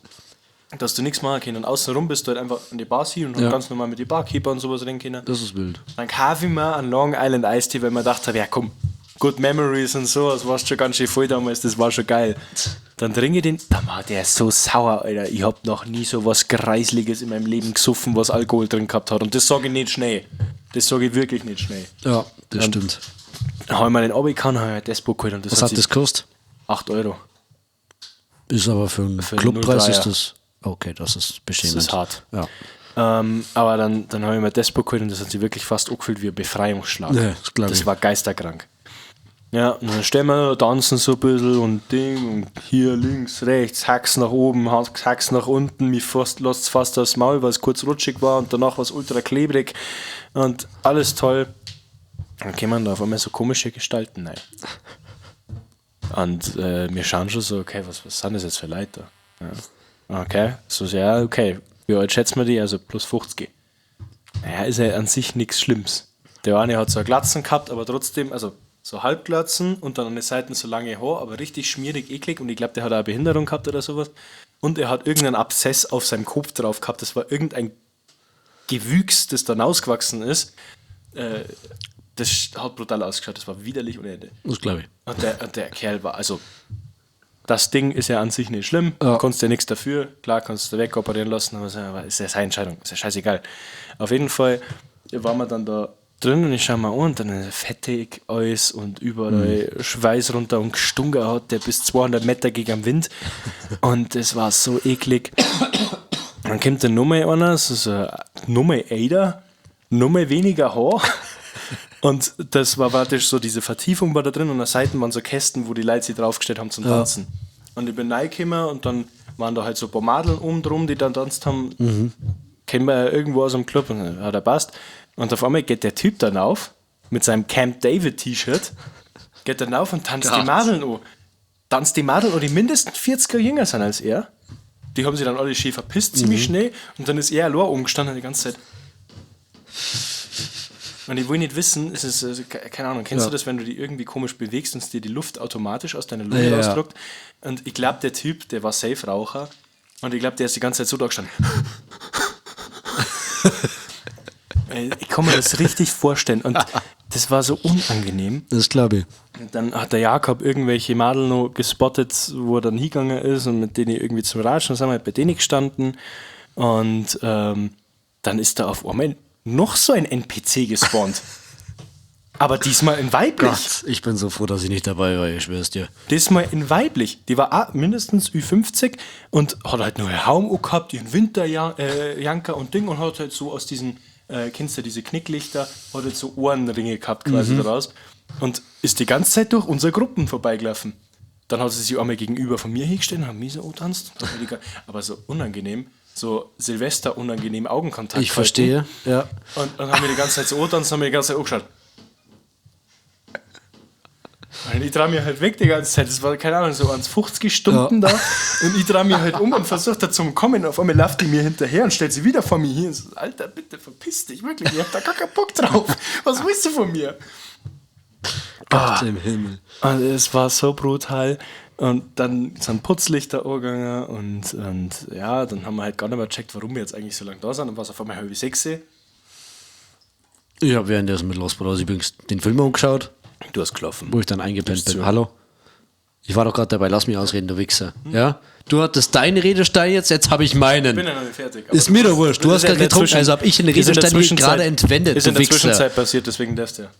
dass du nichts machen können. Und außenrum bist du halt einfach an die Bars hier und Ja. ganz normal mit den Barkeeper und sowas reden können. Das ist wild. Dann kaufe ich mir einen Long Island Iced Tea, weil ich mir gedacht habe, ja komm, Good Memories und so, das warst schon ganz schön voll damals, das war schon geil. Dann trinke ich den, da war der so sauer, Alter. Ich hab noch nie so was Greisliges in meinem Leben gesoffen, was Alkohol drin gehabt hat. Und das sage ich nicht schnell. Das sage ich wirklich nicht schnell. Ja, das stimmt. Dann habe ich mir den runtergehauen, habe ich mir das Buch geholt und das Was hat sich das gekostet? 8 Euro. Ist aber für einen Für Clubpreis 0,3er. ist das. Okay, das ist beschämend. Das ist hart. Ja. Aber dann habe ich mir das Buch geholt und das hat sich wirklich fast angefühlt wie ein Befreiungsschlag. Ja, das glaub Das ich. war geisterkrank. Ja, und dann stehen wir da, tanzen so ein bisschen und Ding und hier links, rechts, Hacks nach oben, Hacks nach unten, mich fast, lässt fast aufs Maul, weil es kurz rutschig war und danach war es ultra klebrig und alles toll. Dann kommen da auf einmal so komische Gestalten rein. Und wir schauen schon so, okay, was sind das jetzt für Leute da? Ja. Okay, so, ja, okay. Wie alt schätzen wir die? Also plus 50. Naja, ist ja an sich nichts Schlimmes. Der eine hat so eine Glatzen gehabt, aber trotzdem, also so Halbglatzen und dann an den Seiten so lange Haar, aber richtig schmierig, eklig. Und ich glaube, der hat auch eine Behinderung gehabt oder sowas. Und er hat irgendeinen Abszess auf seinem Kopf drauf gehabt. Das war irgendein Gewüchs, das dann ausgewachsen ist. Das hat brutal ausgeschaut. Das war widerlich ohne Ende. Das glaube ich. Und der Kerl war, also, das Ding ist ja an sich nicht schlimm, Ja. kannst ja nichts dafür, klar kannst du wegoperieren lassen, aber ist ja seine Entscheidung, ist ja scheißegal. Auf jeden Fall waren wir dann da drin und ich schau mal an und dann ist fettig alles und überall Schweiß runter und gestunken hat, der bis 200 Meter gegen den Wind und das war so eklig. Dann kommt der Nummer einer, so, so Nummer Ada, Nummer weniger Haar. Und das war praktisch so, diese Vertiefung war da drin und an der Seite waren so Kästen, wo die Leute sich draufgestellt haben zum Tanzen. Und ich bin reingekommen und dann waren da halt so ein paar Madeln oben drum, die dann tanzt haben. Kennen wir ja irgendwo aus dem Club und dann hat er passt. Und auf einmal geht der Typ dann auf mit seinem Camp David T-Shirt, geht dann auf und tanzt die Madeln an. Tanzt die Madeln an, die mindestens 40 Jahre jünger sind als er. Die haben sich dann alle schön verpisst, ziemlich schnell. Und dann ist er allein umgestanden die ganze Zeit. Und ich will nicht wissen, es ist, keine Ahnung, kennst Ja. du das, wenn du die irgendwie komisch bewegst und es dir die Luft automatisch aus deiner Lunge Ja. rausdrückt? Und ich glaube, der Typ, der war Safe-Raucher und ich glaube, der ist die ganze Zeit so da gestanden. Ey, Ich kann mir das richtig vorstellen und das war so unangenehm. Das glaube ich. Und dann hat der Jakob irgendwelche Madel noch gespottet, wo er dann hingegangen ist und mit denen irgendwie zum Ratschen sind wir halt bei denen gestanden. Und dann ist da auf einmal noch so ein NPC gespawnt. Aber diesmal in weiblich. Gott, ich bin so froh, dass ich nicht dabei war, ich schwör's dir. Diesmal in weiblich. Die war auch mindestens Ü50 und hat halt nur einen Haum gehabt, ihren Winterjanker und Ding und hat halt so aus diesen, kennst du diese Knicklichter, hat halt so Ohrenringe gehabt quasi daraus und ist die ganze Zeit durch unsere Gruppen vorbeigelaufen. Dann hat sie sich einmal gegenüber von mir hingestellt und hat mich so angetanzt. Aber so unangenehm, so Silvester unangenehm Augenkontakt. Ich verstehe, ja. Und dann haben wir die ganze Zeit so angetanzt und haben wir die ganze Zeit angeschaut. Und ich trau mir halt weg die ganze Zeit. Das war, keine Ahnung, so 1,50 Stunden da. Und ich trau mir halt um und versuche da zum Kommen. Auf einmal läuft die mir hinterher und stellt sie wieder vor mir hin. Und so, Alter, bitte verpiss dich, wirklich. Ich hab da gar keinen Bock drauf. Was willst du von mir? Gott im Himmel. Und es war so brutal. Und dann sind Putzlichter angegangen und ja, dann haben wir halt gar nicht mehr gecheckt, warum wir jetzt eigentlich so lange da sind. Und war es auf einmal 5:30. Ich habe währenddessen mit Lost Brothers übrigens den Film angeschaut, Du hast gelaufen. wo ich dann eingepennt bin. zu. Hallo? Ich war doch gerade dabei, lass mich ausreden, du Wichser. Ja? Du hattest deinen Redestein jetzt, jetzt habe ich meinen. Ich bin ja noch nicht fertig. aber Ist mir doch wurscht. Du das hast ist ja gerade in der getrunken, Zwischen- also hab ich den ist in der Redestein hier Zwischenzeit- gerade entwendet, Ist in du der Wichser. Zwischenzeit passiert, deswegen darfst du ja.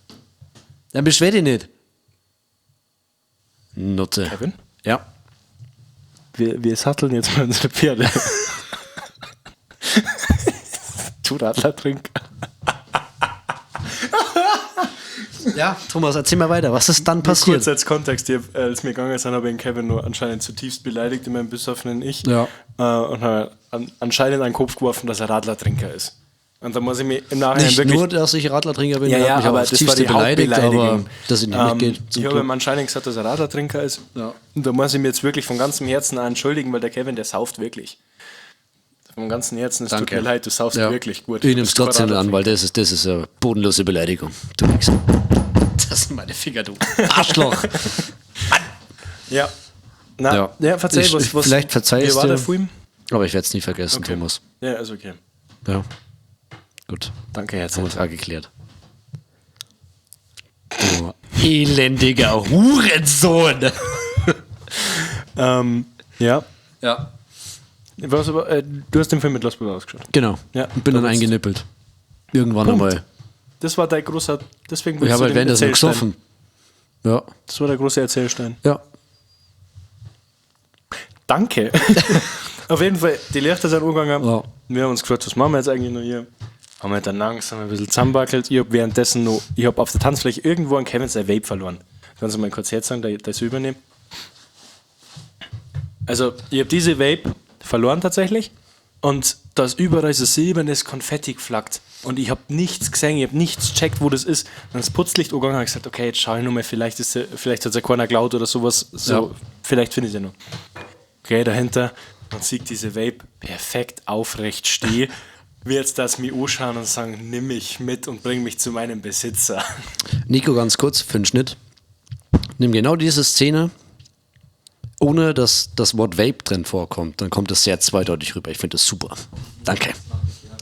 Dann beschwer dich nicht. Nutte. Kevin? Ja. Wir satteln jetzt mal unsere Pferde. Du Radler trinken. Ja, Thomas, erzähl mal weiter. Was ist dann passiert? Kurz als Kontext, hier, als mir gegangen sind, habe ich den Kevin nur anscheinend zutiefst beleidigt in meinem besoffenen Ich. Ja. Und habe anscheinend an den Kopf geworfen, dass er Radlertrinker ist. Und da muss ich mich im Nachhinein Nicht wirklich. nur, dass ich Radlertrinker bin, ja, er ja, hat mich auch aber aufs das war Tiefste die beleidigt, aber Hauptbeleidigung. dass ich nicht mitgehe. zum Ich habe Club. ihm anscheinend gesagt, dass er Radlertrinker ist. Ja. Und da muss ich mir jetzt wirklich von ganzem Herzen auch entschuldigen, weil der Kevin, der sauft wirklich. Vom ganzen Herzen, es tut Danke. mir leid, du saufst Ja. wirklich gut. Ich Du nehm's bist kein trotzdem an, weil Radlertrinker. das ist eine bodenlose Beleidigung. Du Wichser. Das sind meine Finger, du Arschloch. Ja. Na, ja, Ja. verzeih, was, Vielleicht verzeihst Wie war du. der Film? Aber ich werde es nie vergessen, Thomas. Ja, ist okay. Ja. Gut. Danke, Haben Herzog. wir es auch geklärt. Du elendiger Hurensohn. Ja. Ja. Was, aber, du hast den Film mit Los Brother ausgeschaut. Genau. Ja. Und bin dann Da bist- eingenippelt. Irgendwann Punkt. einmal. Das war dein großer. Deswegen Ich willst habe du halt den währenddessen Erzählstein. gesoffen. Ja. Das war der große Erzählstein. Ja. Danke. Auf jeden Fall, die Lichter sind angegangen. Ja. Wir haben uns gefragt, was machen wir jetzt eigentlich noch hier? Haben wir dann langsam ein bisschen zusammenwackelt. Ich habe währenddessen noch, ich habe auf der Tanzfläche irgendwo an Kevin sein Vape verloren. Kannst du mal kurz herzagen, da ist übernehmen. Also, ich habe diese Vape verloren tatsächlich. Und da ist überall so silbernes Konfetti geflackt. Und ich habe nichts gesehen, ich habe nichts checkt, wo das ist. Dann ist das Putzlicht angegangen und hab gesagt, okay, jetzt schau ich nur mal, vielleicht, vielleicht hat es ja keiner geklaut oder sowas. So, Ja. Vielleicht finde ich sie noch. Okay, dahinter, man sieht diese Vape perfekt aufrecht stehen. Wie jetzt das mich anschauen und sagen, nimm mich mit und bring mich zu meinem Besitzer. Nico, ganz kurz für den Schnitt. Nimm genau diese Szene, ohne dass das Wort Vape drin vorkommt. Dann kommt es sehr zweideutig rüber. Ich finde das super. Danke.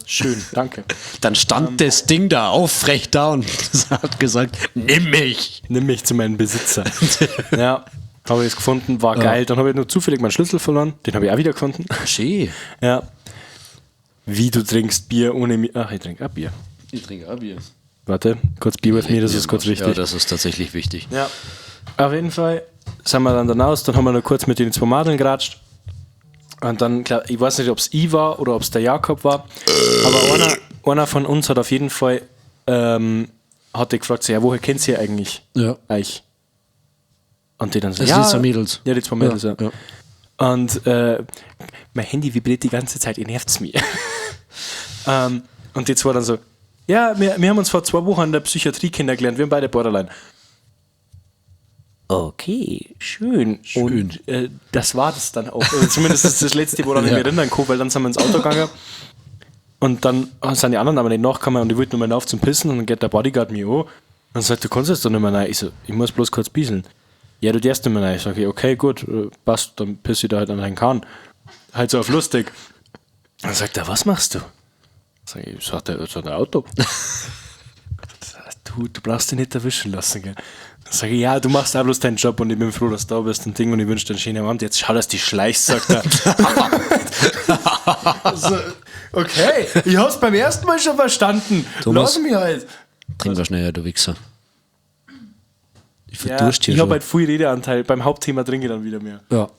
Schön, danke. Dann stand das Ding da aufrecht da und hat gesagt, nimm mich. Nimm mich zu meinem Besitzer. Ja, habe ich es gefunden, war geil. Dann habe ich nur zufällig meinen Schlüssel verloren. Den habe ich auch wieder gefunden. Schön. Ja. Wie, du trinkst Bier ohne mich? Ach, ich trinke auch Bier. Ich trinke auch Bier. Warte, kurz Bier with me, das ist kurz wichtig. Ja, das ist tatsächlich wichtig. Ja. Auf jeden Fall sind wir dann aus, dann haben wir noch kurz mit den zwei Madeln geratscht. Und dann, klar, ich weiß nicht, ob es ich war oder ob es der Jakob war, aber einer von uns hat auf jeden Fall hat die gefragt, so, ja, woher kennt ihr eigentlich Ja. euch? Und die dann so, Das ja, sind die zwei Mädels. Ja, die zwei Mädels, ja. Ja. Und mein Handy vibriert die ganze Zeit, ihr nervt's mir. Und die zwei dann so, ja, wir haben uns vor 2 Wochen in der Psychiatrie kennengelernt, wir haben beide Borderline. Okay, schön. Und das war das dann auch. Also zumindest ist das letzte, woran ich mich erinnern kann, weil dann sind wir ins Auto gegangen und dann sind die anderen aber nicht nachgekommen und ich wollte nur mal auf zum Pissen und dann geht der Bodyguard mich an und sagt, du kannst jetzt doch nicht mehr rein. Ich so, ich muss bloß kurz bieseln. Ja, du darfst nicht mehr rein. Ich sage, okay, gut, passt, dann pisse ich da halt an deinen Kahn. Halt so auf lustig. Dann sagt er, was machst du? Sag ich, das hat er ein Auto. Du brauchst dich nicht erwischen lassen, gell? Dann sage ich, ja, du machst auch bloß deinen Job und ich bin froh, dass du da bist und Ding und ich wünsche dir einen schönen Abend. Jetzt schau, dass du dich schleichst, sagt er. So, okay, ich hab's beim ersten Mal schon verstanden. Thomas? Lass mich halt. Trink mal schneller, du Wichser. Ich Ja, verdurst hier ich habe schon. halt viel Redeanteil. Beim Hauptthema trinke ich dann wieder mehr. Ja.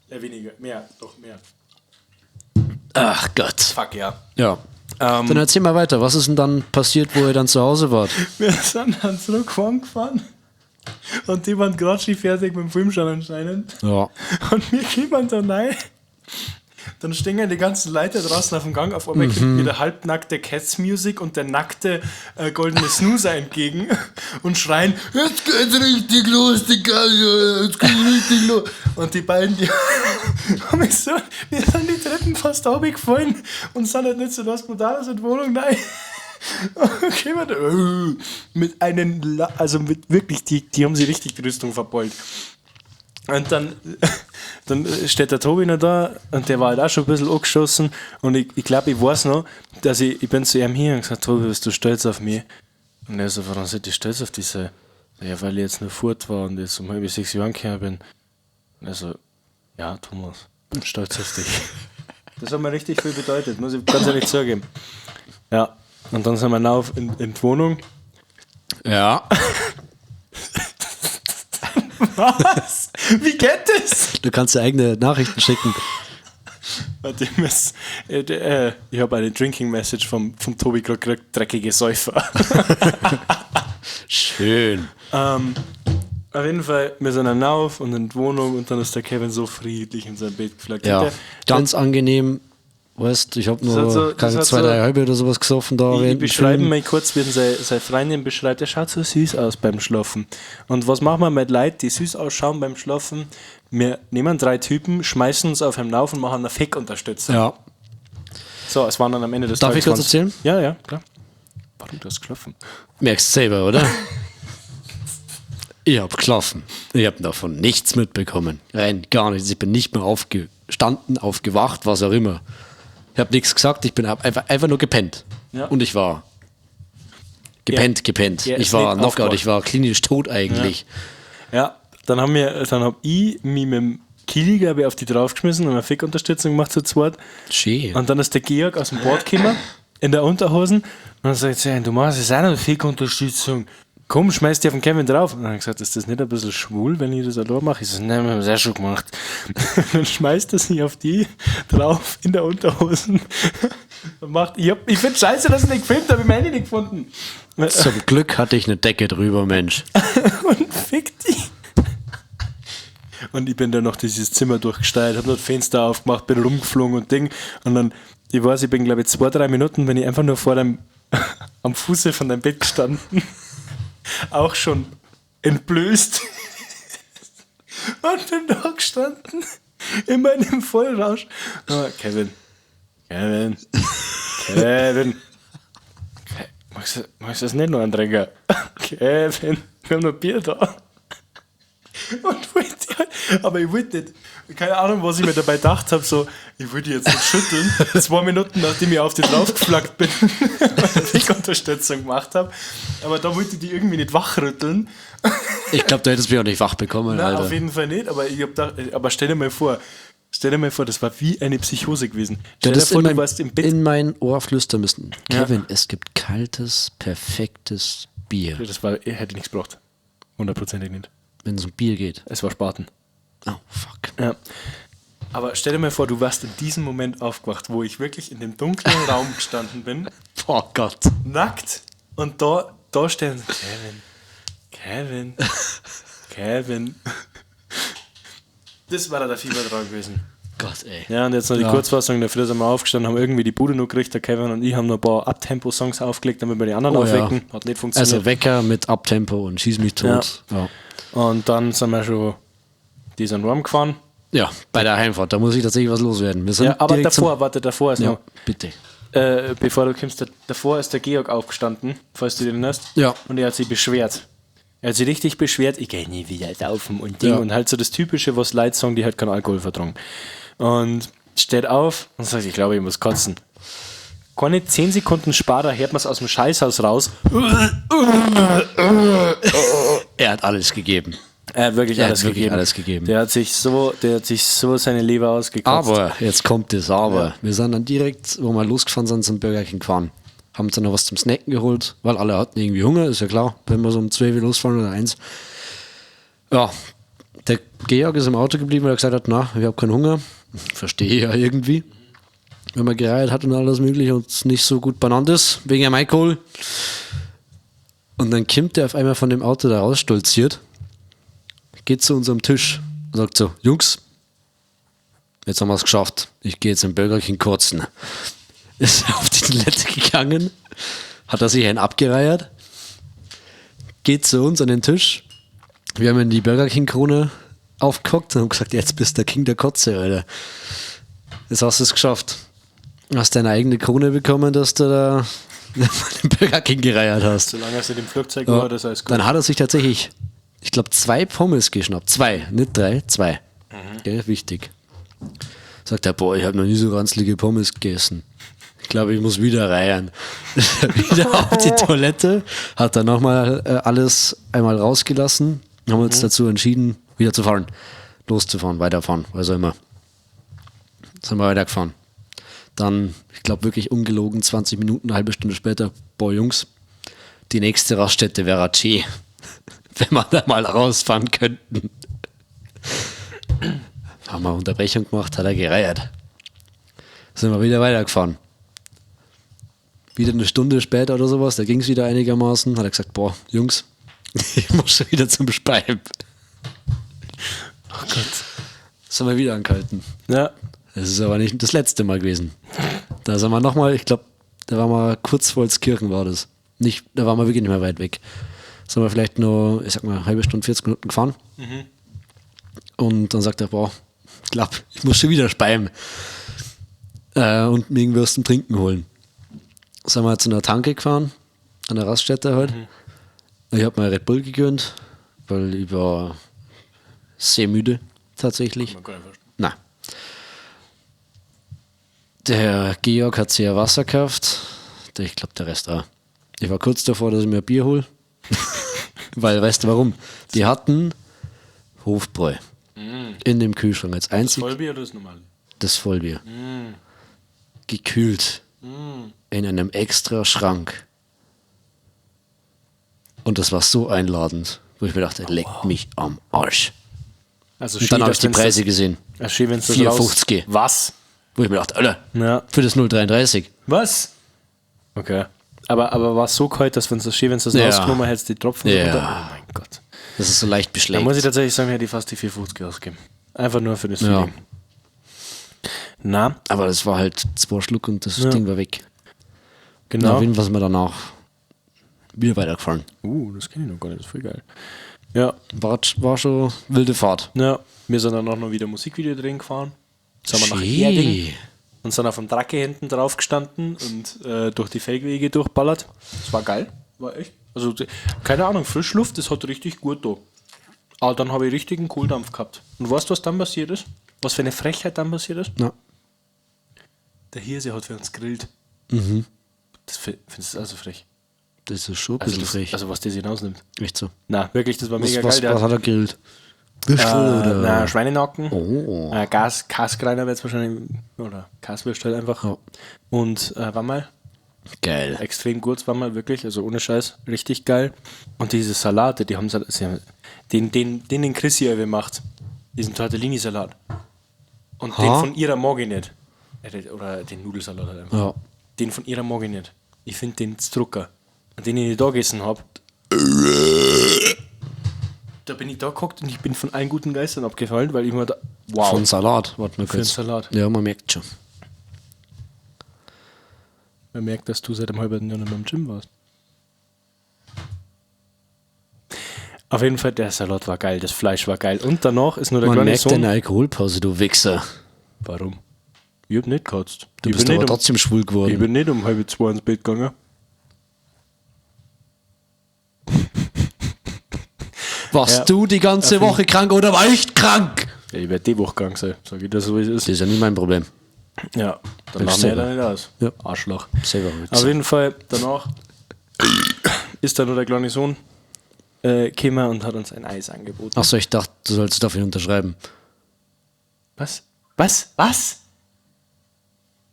Ja, weniger. Mehr, doch mehr. Ach Gott. Fuck, ja. Ja. Dann erzähl mal weiter. Was ist denn dann passiert, wo ihr dann zu Hause wart? Wir sind dann zurück gefahren und die waren gerade schon fertig mit dem Film schon anscheinend. Ja. Und wir kommen da rein. Dann stehen ja die ganzen Leute draußen auf dem Gang. Auf einmal kommt mir der halbnackte Cats Music und der nackte goldene Snoozer entgegen und schreien: Jetzt geht's richtig los, die Geile, jetzt geht's richtig los. Und die beiden, die haben mich so, wir sind die Treppen fast runtergefallen und sind halt nicht so das Brutales in die Wohnung rein. Und kommen da, mit einem, also mit wirklich, die haben sie richtig die Rüstung verbeult. Und dann steht der Tobi noch da und der war halt auch schon ein bisschen angeschossen. Und ich glaube, ich weiß noch, dass ich bin zu ihm hier und gesagt, Tobi, bist du stolz auf mich? Und er so, warum seid ihr stolz auf diese? Ja, weil ich jetzt nur fort war und jetzt um 5:30 Jahren gekommen bin. Und er so, ja, Thomas, bin stolz auf dich. Das hat mir richtig viel bedeutet, muss ich ganz ehrlich zugeben. Ja, und dann sind wir rauf in die Wohnung. Ja. Was? Wie geht das? Du kannst dir eigene Nachrichten schicken. Warte, ich muss, ich habe eine Drinking Message vom Tobi gerade gekriegt, dreckige Säufer. Schön. Auf jeden Fall, wir sind dann auf und in die Wohnung und dann ist der Kevin so friedlich in sein Bett geflaggt. Ja. Der, Ganz angenehm. Weißt, ich habe hat nur so- das keine hat 2, so- 3 halbe oder sowas gesoffen da. ich während dem beschreibe Film. mal kurz, wie ihn seine Freundin beschreibt. Er schaut so süß aus beim Schlafen. Und was machen wir mit Leuten, die süß ausschauen beim Schlafen? Wir nehmen 3 Typen, schmeißen uns auf einen Lauf und machen eine Fick-Unterstützung. Ja. So, es waren dann am Ende des Darf Tages ich kurz waren's- erzählen? Ja, ja, klar. Warum, du hast geschlafen? Merkst selber, oder? Ich hab geschlafen. Ich hab davon nichts mitbekommen. Rein gar nichts. Ich bin nicht mehr aufgestanden, aufgewacht, was auch immer. Ich hab nichts gesagt, ich bin hab einfach nur gepennt. Ja. Und ich war gepennt, gepennt. Er ist Ich war nicht Knockout, aufgewacht. ich war klinisch tot eigentlich. Ja, dann hab ich mich mit dem Kili, glaube ich, auf die draufgeschmissen und eine Fickunterstützung gemacht zu zweit. Schön. Und dann ist der Georg aus dem Bad gekommen, in der Unterhosen, und dann sagt er, du machst jetzt auch noch Fickunterstützung. Komm, schmeiß dich auf den Kevin drauf. Und dann habe ich gesagt, ist das nicht ein bisschen schwul, wenn ich das allein mache? Ich so, nein, wir haben es auch schon gemacht. Und dann schmeißt er sich auf die drauf in der Unterhosen. Und macht, ich finde scheiße, dass ich nicht gefilmt habe, ich mein Handy nicht gefunden. Zum Glück hatte ich eine Decke drüber, Mensch. Und fick die. Und ich bin dann noch dieses Zimmer durchgesteuert, hab noch das Fenster aufgemacht, bin rumgeflogen und Ding. Und dann, ich weiß, ich bin glaube ich 2, 3 Minuten, bin ich einfach nur vor deinem, am Fuße von deinem Bett gestanden. Auch schon entblößt. Und bin da gestanden, in meinem Vollrausch. Oh, Kevin. Kevin. Kevin. Magst du das nicht noch antrinken? Kevin, wir haben noch Bier da. Und wollte halt, aber ich wollte nicht, keine Ahnung, was ich mir dabei gedacht habe, so, ich wollte jetzt nicht schütteln. 2 Minuten, nachdem ich auf die draufgeflaggt bin und ich Unterstützung gemacht habe. Aber da wollte ich die irgendwie nicht wachrütteln. Ich glaube, du hättest mich auch nicht wach bekommen, Nein, Alter. auf jeden Fall nicht, aber ich hab gedacht, aber stell dir mal vor, das war wie eine Psychose gewesen. Du Stell dir hättest vor, in du mein, warst im Bett. in mein Ohr flüstern müssen. Ja. Kevin, es gibt kaltes, perfektes Bier. Das war, ich hätte nichts gebraucht. Hundertprozentig nicht. Wenn es um Bier geht. Es war Spaten. Oh, fuck. Ja. Aber stell dir mal vor, du warst in diesem Moment aufgewacht, wo ich wirklich in dem dunklen Raum gestanden bin, Oh Gott. nackt, und da stehen Kevin, Kevin, Kevin. Das war da der Fiebertraum gewesen. Gott, ey. Ja, und jetzt noch die Ja. Kurzfassung. Dafür sind wir aufgestanden, haben irgendwie die Bude noch gekriegt. Der Kevin und ich haben noch ein paar Uptempo-Songs aufgelegt, damit wir die anderen Oh, ja. aufwecken. Hat nicht funktioniert. Also Wecker mit Uptempo und schieß mich tot. Ja. Und dann sind wir schon, die sind rumgefahren. Ja, bei der Heimfahrt, da muss ich tatsächlich was loswerden. Wir sind Ja, aber direkt davor, zum, warte, davor ist Ja, noch. bitte. Bevor du kommst, davor ist der Georg aufgestanden, falls du den erinnerst. Ja. Und er hat sich beschwert. Er hat sich richtig beschwert, ich gehe nie wieder saufen und Ding. Ja. Und halt so das Typische, was Leute sagen, die halt keinen Alkohol vertragen. Und steht auf und sagt, ich glaube, ich muss kotzen. Keine 10 Sekunden später hört man es aus dem Scheißhaus raus. Er hat alles gegeben. Er hat wirklich, Er hat alles, wirklich gegeben. alles gegeben. Der hat sich so seine Leber ausgekotzt. Aber, jetzt kommt das Aber. Wir sind dann direkt, wo wir losgefahren sind, zum Burger King gefahren. Haben uns dann noch was zum Snacken geholt, weil alle hatten irgendwie Hunger, ist ja klar, wenn wir so um 12 Uhr losfahren oder 1. Ja, der Georg ist im Auto geblieben, weil er gesagt hat, na, ich habe keinen Hunger. Verstehe ich ja irgendwie. Wenn man gereiert hat und alles mögliche und es nicht so gut benannt ist, wegen dem Alkohol. Und dann kommt der auf einmal von dem Auto da rausstolziert, geht zu unserem Tisch und sagt so, Jungs, jetzt haben wir es geschafft. Ich gehe jetzt im Burger King kotzen. Ist auf die Toilette gegangen, hat er sich einen abgereiert, geht zu uns an den Tisch. Wir haben ihm die Burger King Krone aufgehockt und haben gesagt, jetzt bist du der King der Kotze, Alter. Jetzt hast du es geschafft. Hast deine eigene Krone bekommen, dass du da den Burger King gereiert hast. Solange es nicht im Flugzeug Ja. war, das ist alles gut. Dann hat er sich tatsächlich, ich glaube, 2 Pommes geschnappt. 2, nicht 3, 2. Gell, wichtig. Sagt er, boah, ich habe noch nie so ranzlige Pommes gegessen. Ich glaube, ich muss wieder reiern. Wieder auf die Toilette, hat dann nochmal alles einmal rausgelassen. Haben uns dazu entschieden, wieder zu fahren. Loszufahren, weiterfahren, was auch immer. Sind wir weitergefahren. Dann, ich glaube wirklich ungelogen, 20 Minuten, eine halbe Stunde später, boah Jungs, die nächste Raststätte wäre Ratschi. Wenn wir da mal rausfahren könnten. Haben wir Unterbrechung gemacht, hat er gereiert. Sind wir wieder weitergefahren. Wieder eine Stunde später oder sowas, da ging es wieder einigermaßen. Hat er gesagt, boah, Jungs, ich muss schon wieder zum Speiben. Oh Gott. Sind wir wieder angehalten. Ja. Das ist aber nicht das letzte Mal gewesen. Da sind wir nochmal, ich glaube, da waren wir kurz vor Holzkirchen war das. Nicht, da waren wir wirklich nicht mehr weit weg. Sind wir vielleicht nur, ich sag mal, eine halbe Stunde, 40 Minuten gefahren. Und dann sagt er, boah, ich glaube, ich muss schon wieder speiben. Und mir irgendwas zum Trinken holen. Sind wir zu einer Tanke gefahren, an der Raststätte halt. Ich habe mir Red Bull gegönnt, weil ich war sehr müde tatsächlich. Na. Der Georg hat sich ein Wasser gekauft. Ich glaube, der Rest auch. Ich war kurz davor, dass ich mir ein Bier hole. Weil, weißt du warum? Die hatten Hofbräu in dem Kühlschrank als einzig Vollbier oder das normale? das Vollbier. Gekühlt. In einem extra Schrank. Und das war so einladend, wo ich mir dachte, leckt mich am Arsch. Also Und dann habe ich die Preise gesehen. Das, schön, wenn's das 4,50. raus- Was? Wo ich mir dachte, Alter, Ja. für das 0,33. Was? Okay. Aber war es so kalt, dass wenn es das schön, wenn es das Ja. rausgenommen hättest, die Tropfen Ja. runter. Oh mein Gott. Das ist so leicht Da beschlägt. muss ich tatsächlich sagen, hätte ich fast die 4,50 ausgegeben. Einfach nur für das Ja. Feeling. Na, Aber das war halt zwei Schluck und das Ding war weg. genau. Na, auf jeden Fall sind wir danach wieder weitergefahren. Das kenne ich noch gar nicht, das ist voll geil. Ja, War schon wilde Fahrt. ja. Wir sind dann auch noch wieder Musikvideo drehen gefahren. Sind wir nach Schee. Erding und sind auf dem Dracke hinten drauf gestanden und durch die Feldwege durchballert. Das war geil. War echt. Also, keine Ahnung, Frischluft, das hat richtig gut da. Aber dann habe ich richtigen Kohldampf gehabt. Und weißt du, was dann passiert ist? Was für eine Frechheit dann passiert ist? Ja. Der Hirse hat für uns gegrillt. Das findest du also frech. Das ist schon ein Also, bisschen das, frech. also was der sich hinausnimmt. Echt so. Na, wirklich, das war Was, mega was, geil. Der was hat er gegrillt? Würstel oder? Na, Schweinenacken. Oh. Kaskreiner wird es wahrscheinlich, oder Kaswürst halt einfach. Ja. Und Wammerl, Geil. extrem gut Wammerl, wirklich, also ohne Scheiß, richtig geil. Und diese Salate, die haben, sie haben den Chrissy ja gemacht, diesen Tortellini-Salat. Und den Ha? von ihrer mag ich nicht. Oder den Nudelsalat halt einfach. Ja. Den von ihrer mag ich nicht. Ich finde den Drucker. Und den, den ich da gegessen habe, da bin ich da gehockt und ich bin von allen guten Geistern abgefallen, weil ich mir da. Wow. Von Salat, warte mal Für den kurz. Salat. Ja, man merkt schon. Man merkt, dass du seit einem halben Jahr nicht mehr im Gym warst. Auf jeden Fall, der Salat war geil, das Fleisch war geil. Und danach ist nur der Man kleine merkt Sohn. deine Alkoholpause, du Wichser. Warum? Ich hab nicht gekotzt. Du ich bist bin aber nicht um, trotzdem schwul geworden. Ich bin nicht um 1:30 ins Bett gegangen. Warst Ja. du die ganze Woche krank oder war ich krank? Ja, ich werde die Woche krank sein, sag ich das so, wie es ist. Das ist ja nicht mein Problem. Ja, dann Bist machen wir selber. ja nicht aus. Ja. Arschloch. Selber Wichser. Auf jeden Fall, danach ist dann nur der kleine Sohn gekommen und hat uns ein Eis angeboten. Achso, ich dachte, du sollst dafür unterschreiben. Was? Was? Was?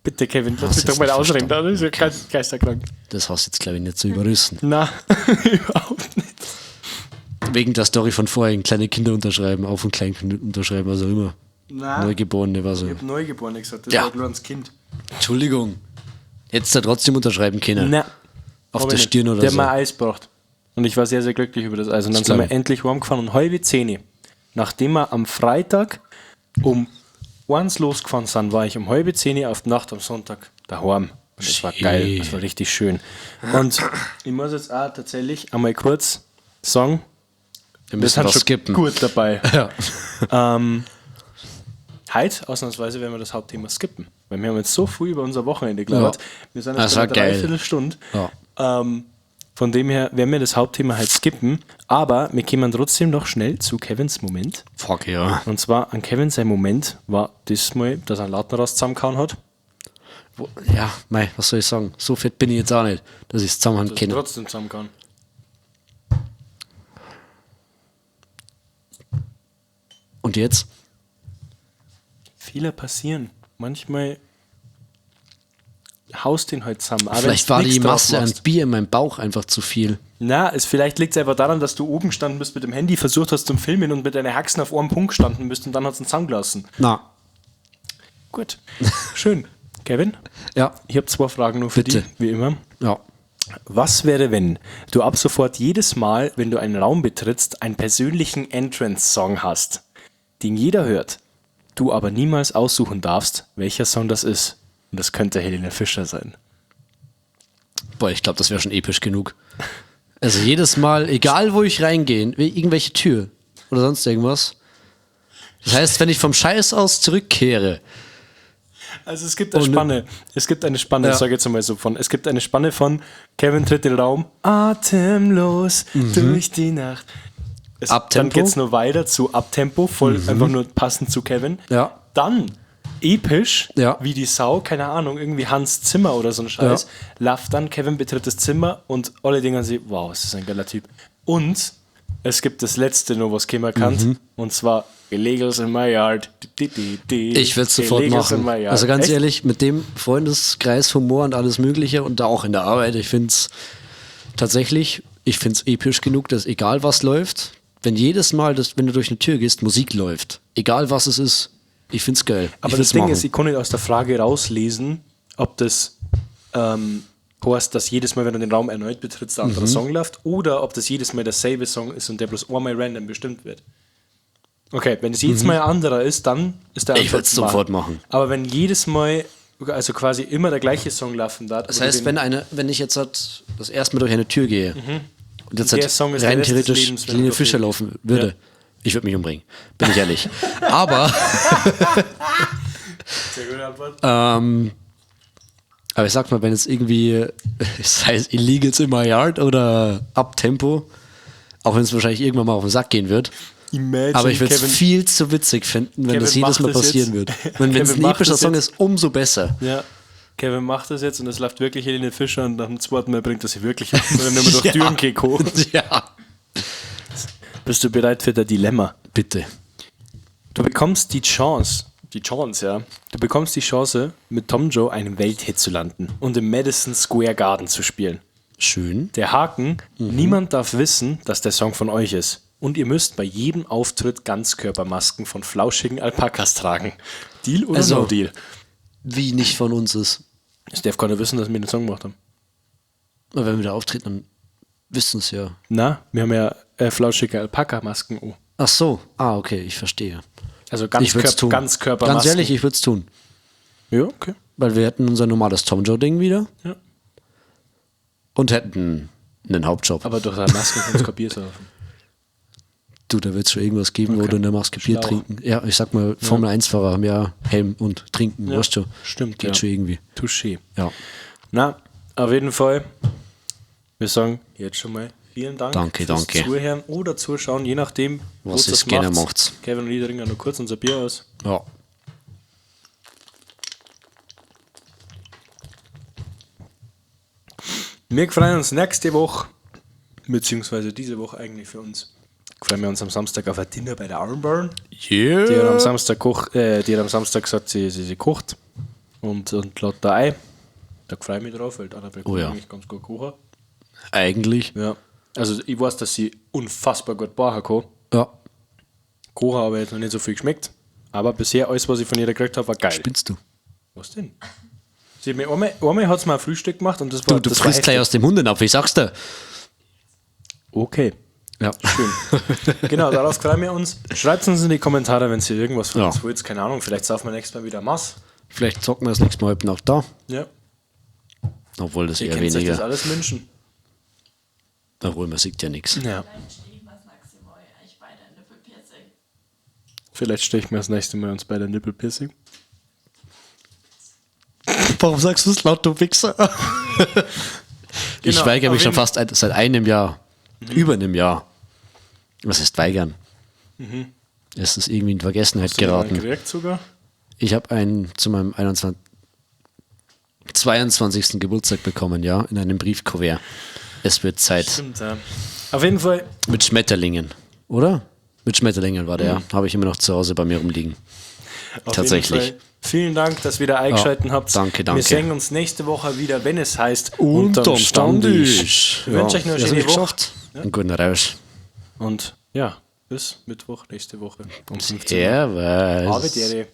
Bitte, Kevin, lass Hast mich doch jetzt mal nicht ausreden. verstanden. Das ist ja geisterkrank. Das hast du jetzt, glaube ich, nicht zu überrissen. Na, überhaupt nicht. Wegen der Story von vorhin, kleine Kinder unterschreiben, auf und Kleinkind unterschreiben, was auch immer. Na, Neugeborene, was auch ich immer. hab Neugeborene gesagt, das Ja. war ein kleines Kind. Entschuldigung. Hättest du trotzdem unterschreiben können. Na, Auf hab der ich nicht. Stirn oder Der so. hat mir Eis gebracht. Und ich war sehr, sehr glücklich über das Eis. Und dann Das sind glaub wir ich. endlich warm gefahren und 9:30. Nachdem wir am Freitag um 1 losgefahren sind, war ich um 9:30 auf die Nacht am Sonntag daheim. Und das war geil. Das war richtig schön. Und ich muss jetzt auch tatsächlich einmal kurz sagen, Wir wir müssen sind was schon skippen. gut dabei. Ja. Heute, ausnahmsweise, werden wir das Hauptthema skippen. Weil wir haben jetzt so früh über unser Wochenende gelabert. Ja. Wir sind jetzt Das bei war einer geil. Dreiviertelstunde. Ja. Von dem her werden wir das Hauptthema halt skippen. Aber wir kommen trotzdem noch schnell zu Kevins Moment. Fuck ja. Und zwar an Kevin sein Moment war diesmal, dass er einen Lattenrost zusammengehauen hat. Ja, mei, was soll ich sagen? So fett bin ich jetzt auch nicht, dass ich es zusammenhauen kann. Trotzdem zusammengehauen. Und jetzt? Fehler passieren. Manchmal haust den halt zusammen. Auch Vielleicht wenn's war nix die draus Masse an machst. Bier in meinem Bauch einfach zu viel. Na, es, vielleicht liegt es einfach daran, dass du oben gestanden bist mit dem Handy, versucht hast zum Filmen und mit deinen Haxen auf einem Punkt gestanden bist und dann hat es ihn zusammengelassen. Na. Gut. Schön. Kevin, Ja. ich habe zwei Fragen nur für Bitte. dich, wie immer. Ja. Was wäre, wenn du ab sofort jedes Mal, wenn du einen Raum betrittst, einen persönlichen Entrance-Song hast, den jeder hört, du aber niemals aussuchen darfst, welcher Song das ist? Und das könnte Helene Fischer sein. Boah, ich glaube, das wäre schon episch genug. Also jedes Mal, egal wo ich reingehe, in irgendwelche Tür oder sonst irgendwas. Das heißt, wenn ich vom Scheiß aus zurückkehre, Also es gibt eine Und- Spanne. Es gibt eine Spanne, Ja. ich sage jetzt mal so von. Es gibt eine Spanne von Kevin tritt in den Raum, atemlos durch die Nacht. Es, dann Uptempo. geht es nur weiter zu Uptempo, voll einfach nur passend zu Kevin. Ja. Dann episch, Ja. wie die Sau, keine Ahnung, irgendwie Hans Zimmer oder so ein Scheiß. Laff dann, Kevin betritt das Zimmer und alle denken sich, wow, es ist ein geiler Typ. Und es gibt das letzte nur, was keiner kannt, und zwar Illegals in my yard. Di, di, di, Ich würde es sofort Illegals in machen. my yard. Also ganz Echt? ehrlich, mit dem Freundeskreis, Humor und alles Mögliche und da auch in der Arbeit, ich finde es tatsächlich, ich finde es episch genug, dass egal was läuft, wenn jedes Mal, dass, wenn du durch eine Tür gehst, Musik läuft, egal was es ist, ich finde es geil. Aber ich das würd's Ding machen. ist, ich konnte nicht aus der Frage rauslesen, ob das heißt, dass jedes Mal, wenn du den Raum erneut betrittst, der Mhm. andere Song läuft, oder ob das jedes Mal derselbe Song ist und der bloß einmal random bestimmt wird. Okay, wenn es jedes Mal ein anderer ist, dann ist der Mhm. Ich Antwort würd's sofort machen. Aber wenn jedes Mal, also quasi immer der gleiche Song laufen darf, Das heißt, wenn ich jetzt halt das erste Mal durch eine Tür gehe und jetzt Mhm. Der halt Song ist der rein Rest des theoretisch Lebens, wenn Helene du Fischer durchgehst. laufen würde, Ja. ich würde mich umbringen, bin ich ehrlich. Aber Sehr gute Antwort. Aber ich sag mal, wenn es irgendwie, sei es Illegals in my yard oder Uptempo, auch wenn es wahrscheinlich irgendwann mal auf den Sack gehen wird, Imagine, aber ich würde es Kevin- viel zu witzig finden, wenn Kevin das jedes macht Mal das passieren jetzt. wird. Wenn es Kevin ein macht epischer das Song jetzt. ist, umso besser. Ja. Kevin macht das jetzt und es läuft wirklich Helene Fischer und nach dem zweiten Mal bringt er sie wirklich um, wenn er nur mehr durch Ja. Türen geht. Ja. Bist du bereit für das Dilemma? Bitte. Du bekommst die Chance, ja. Du bekommst die Chance, mit Tom Joe einen Welthit zu landen und im Madison Square Garden zu spielen. Schön. Der Haken, Mhm. niemand darf wissen, dass der Song von euch ist. Und ihr müsst bei jedem Auftritt Ganzkörpermasken von flauschigen Alpakas tragen. Deal oder Also- no Deal? Wie nicht von uns ist. Es darf keiner wissen, dass wir den Song gemacht haben. Aber wenn wir da auftreten, dann wissen es ja. Na, wir haben ja flauschige Alpaka-Masken. Oh. Ach so. Ah, okay, ich verstehe. Also Ich würde es tun. Ganzkörpermasken. Ganz ehrlich, ich würde es tun. Ja, okay. Weil wir hätten unser normales Tom Joe-Ding wieder Ja. und hätten einen Hauptjob. Aber durch deine Maske kannst du kein Bier saufen. Du, da wird es schon irgendwas geben, wo Okay. du in der Maske Bier Schlauch. trinken. Ja, ich sag mal, Formel-1-Fahrer haben ja Helm und Trinken, Ja, weißt du. stimmt, Geht ja. schon irgendwie. Touché. Ja. Na, auf jeden Fall. Wir sagen jetzt schon mal vielen Dank Danke, fürs danke. Zuhören oder Zuschauen, je nachdem, Was wo ihr's das gerne macht's. macht's. Kevin und ich trinken noch kurz unser Bier aus. Ja. Wir freuen uns nächste Woche, beziehungsweise diese Woche eigentlich für uns. Freuen wir uns am Samstag auf ein Dinner bei der Armburn. Yeah. Die hat am Samstag, die hat am Samstag gesagt, sie kocht und lädt da ein. Da freue ich mich drauf, weil die Annabelle Oh kann ja. eigentlich ganz gut kochen. Eigentlich. Ja. Also ich weiß, dass sie unfassbar gut backen kann. Ja. Kochen habe jetzt noch nicht so viel geschmeckt. Aber bisher alles, was ich von ihr gekriegt habe, war geil. Spinnst du? Was denn? Sie hat mir einmal hat sie mir ein Frühstück gemacht und das war. Du das war frisst gleich heftig. aus dem Hundenapf, ich sag's dir. Okay. Ja. Schön. Genau, darauf freuen wir uns. Schreibt uns in die Kommentare, wenn ihr irgendwas von Ja. uns wollt. Keine Ahnung, vielleicht saufen wir nächstes Mal wieder Mass. Vielleicht zocken wir das nächste Mal noch da. Ja. Obwohl das Ihr eher könnt euch das weniger. alles wünschen. Obwohl, man sieht ja nichts. Ja. Vielleicht stehe ich mal das nächste Mal euch beide ein Nippelpiercing. Vielleicht steche ich mir das nächste Mal uns beide ein Nippelpiercing. Warum sagst du es laut, du Wichser? Ich Genau, weigere mich auf schon jeden- fast seit einem Jahr. Über einem Jahr. Was heißt weigern? Es ist irgendwie in Vergessenheit geraten. Gekriegt sogar. Ich habe einen zu meinem 21, 22. Geburtstag bekommen, ja, in einem Briefkuvert. Es wird Zeit. Stimmt, ja. Auf jeden Fall. Mit Schmetterlingen, oder? Mit Schmetterlingen war der, habe ich immer noch zu Hause bei mir rumliegen. Auf Tatsächlich. jeden Fall vielen Dank, dass ihr wieder eingeschaltet habt. danke, danke. Wir sehen uns nächste Woche wieder, wenn es heißt Unterm Stammtisch. Ich wünsche euch noch eine Ja, schöne das Woche. geschafft. Einen guten Rausch. Und ja, bis Mittwoch nächste Woche um 15 Uhr. Servus. Habe Ehre.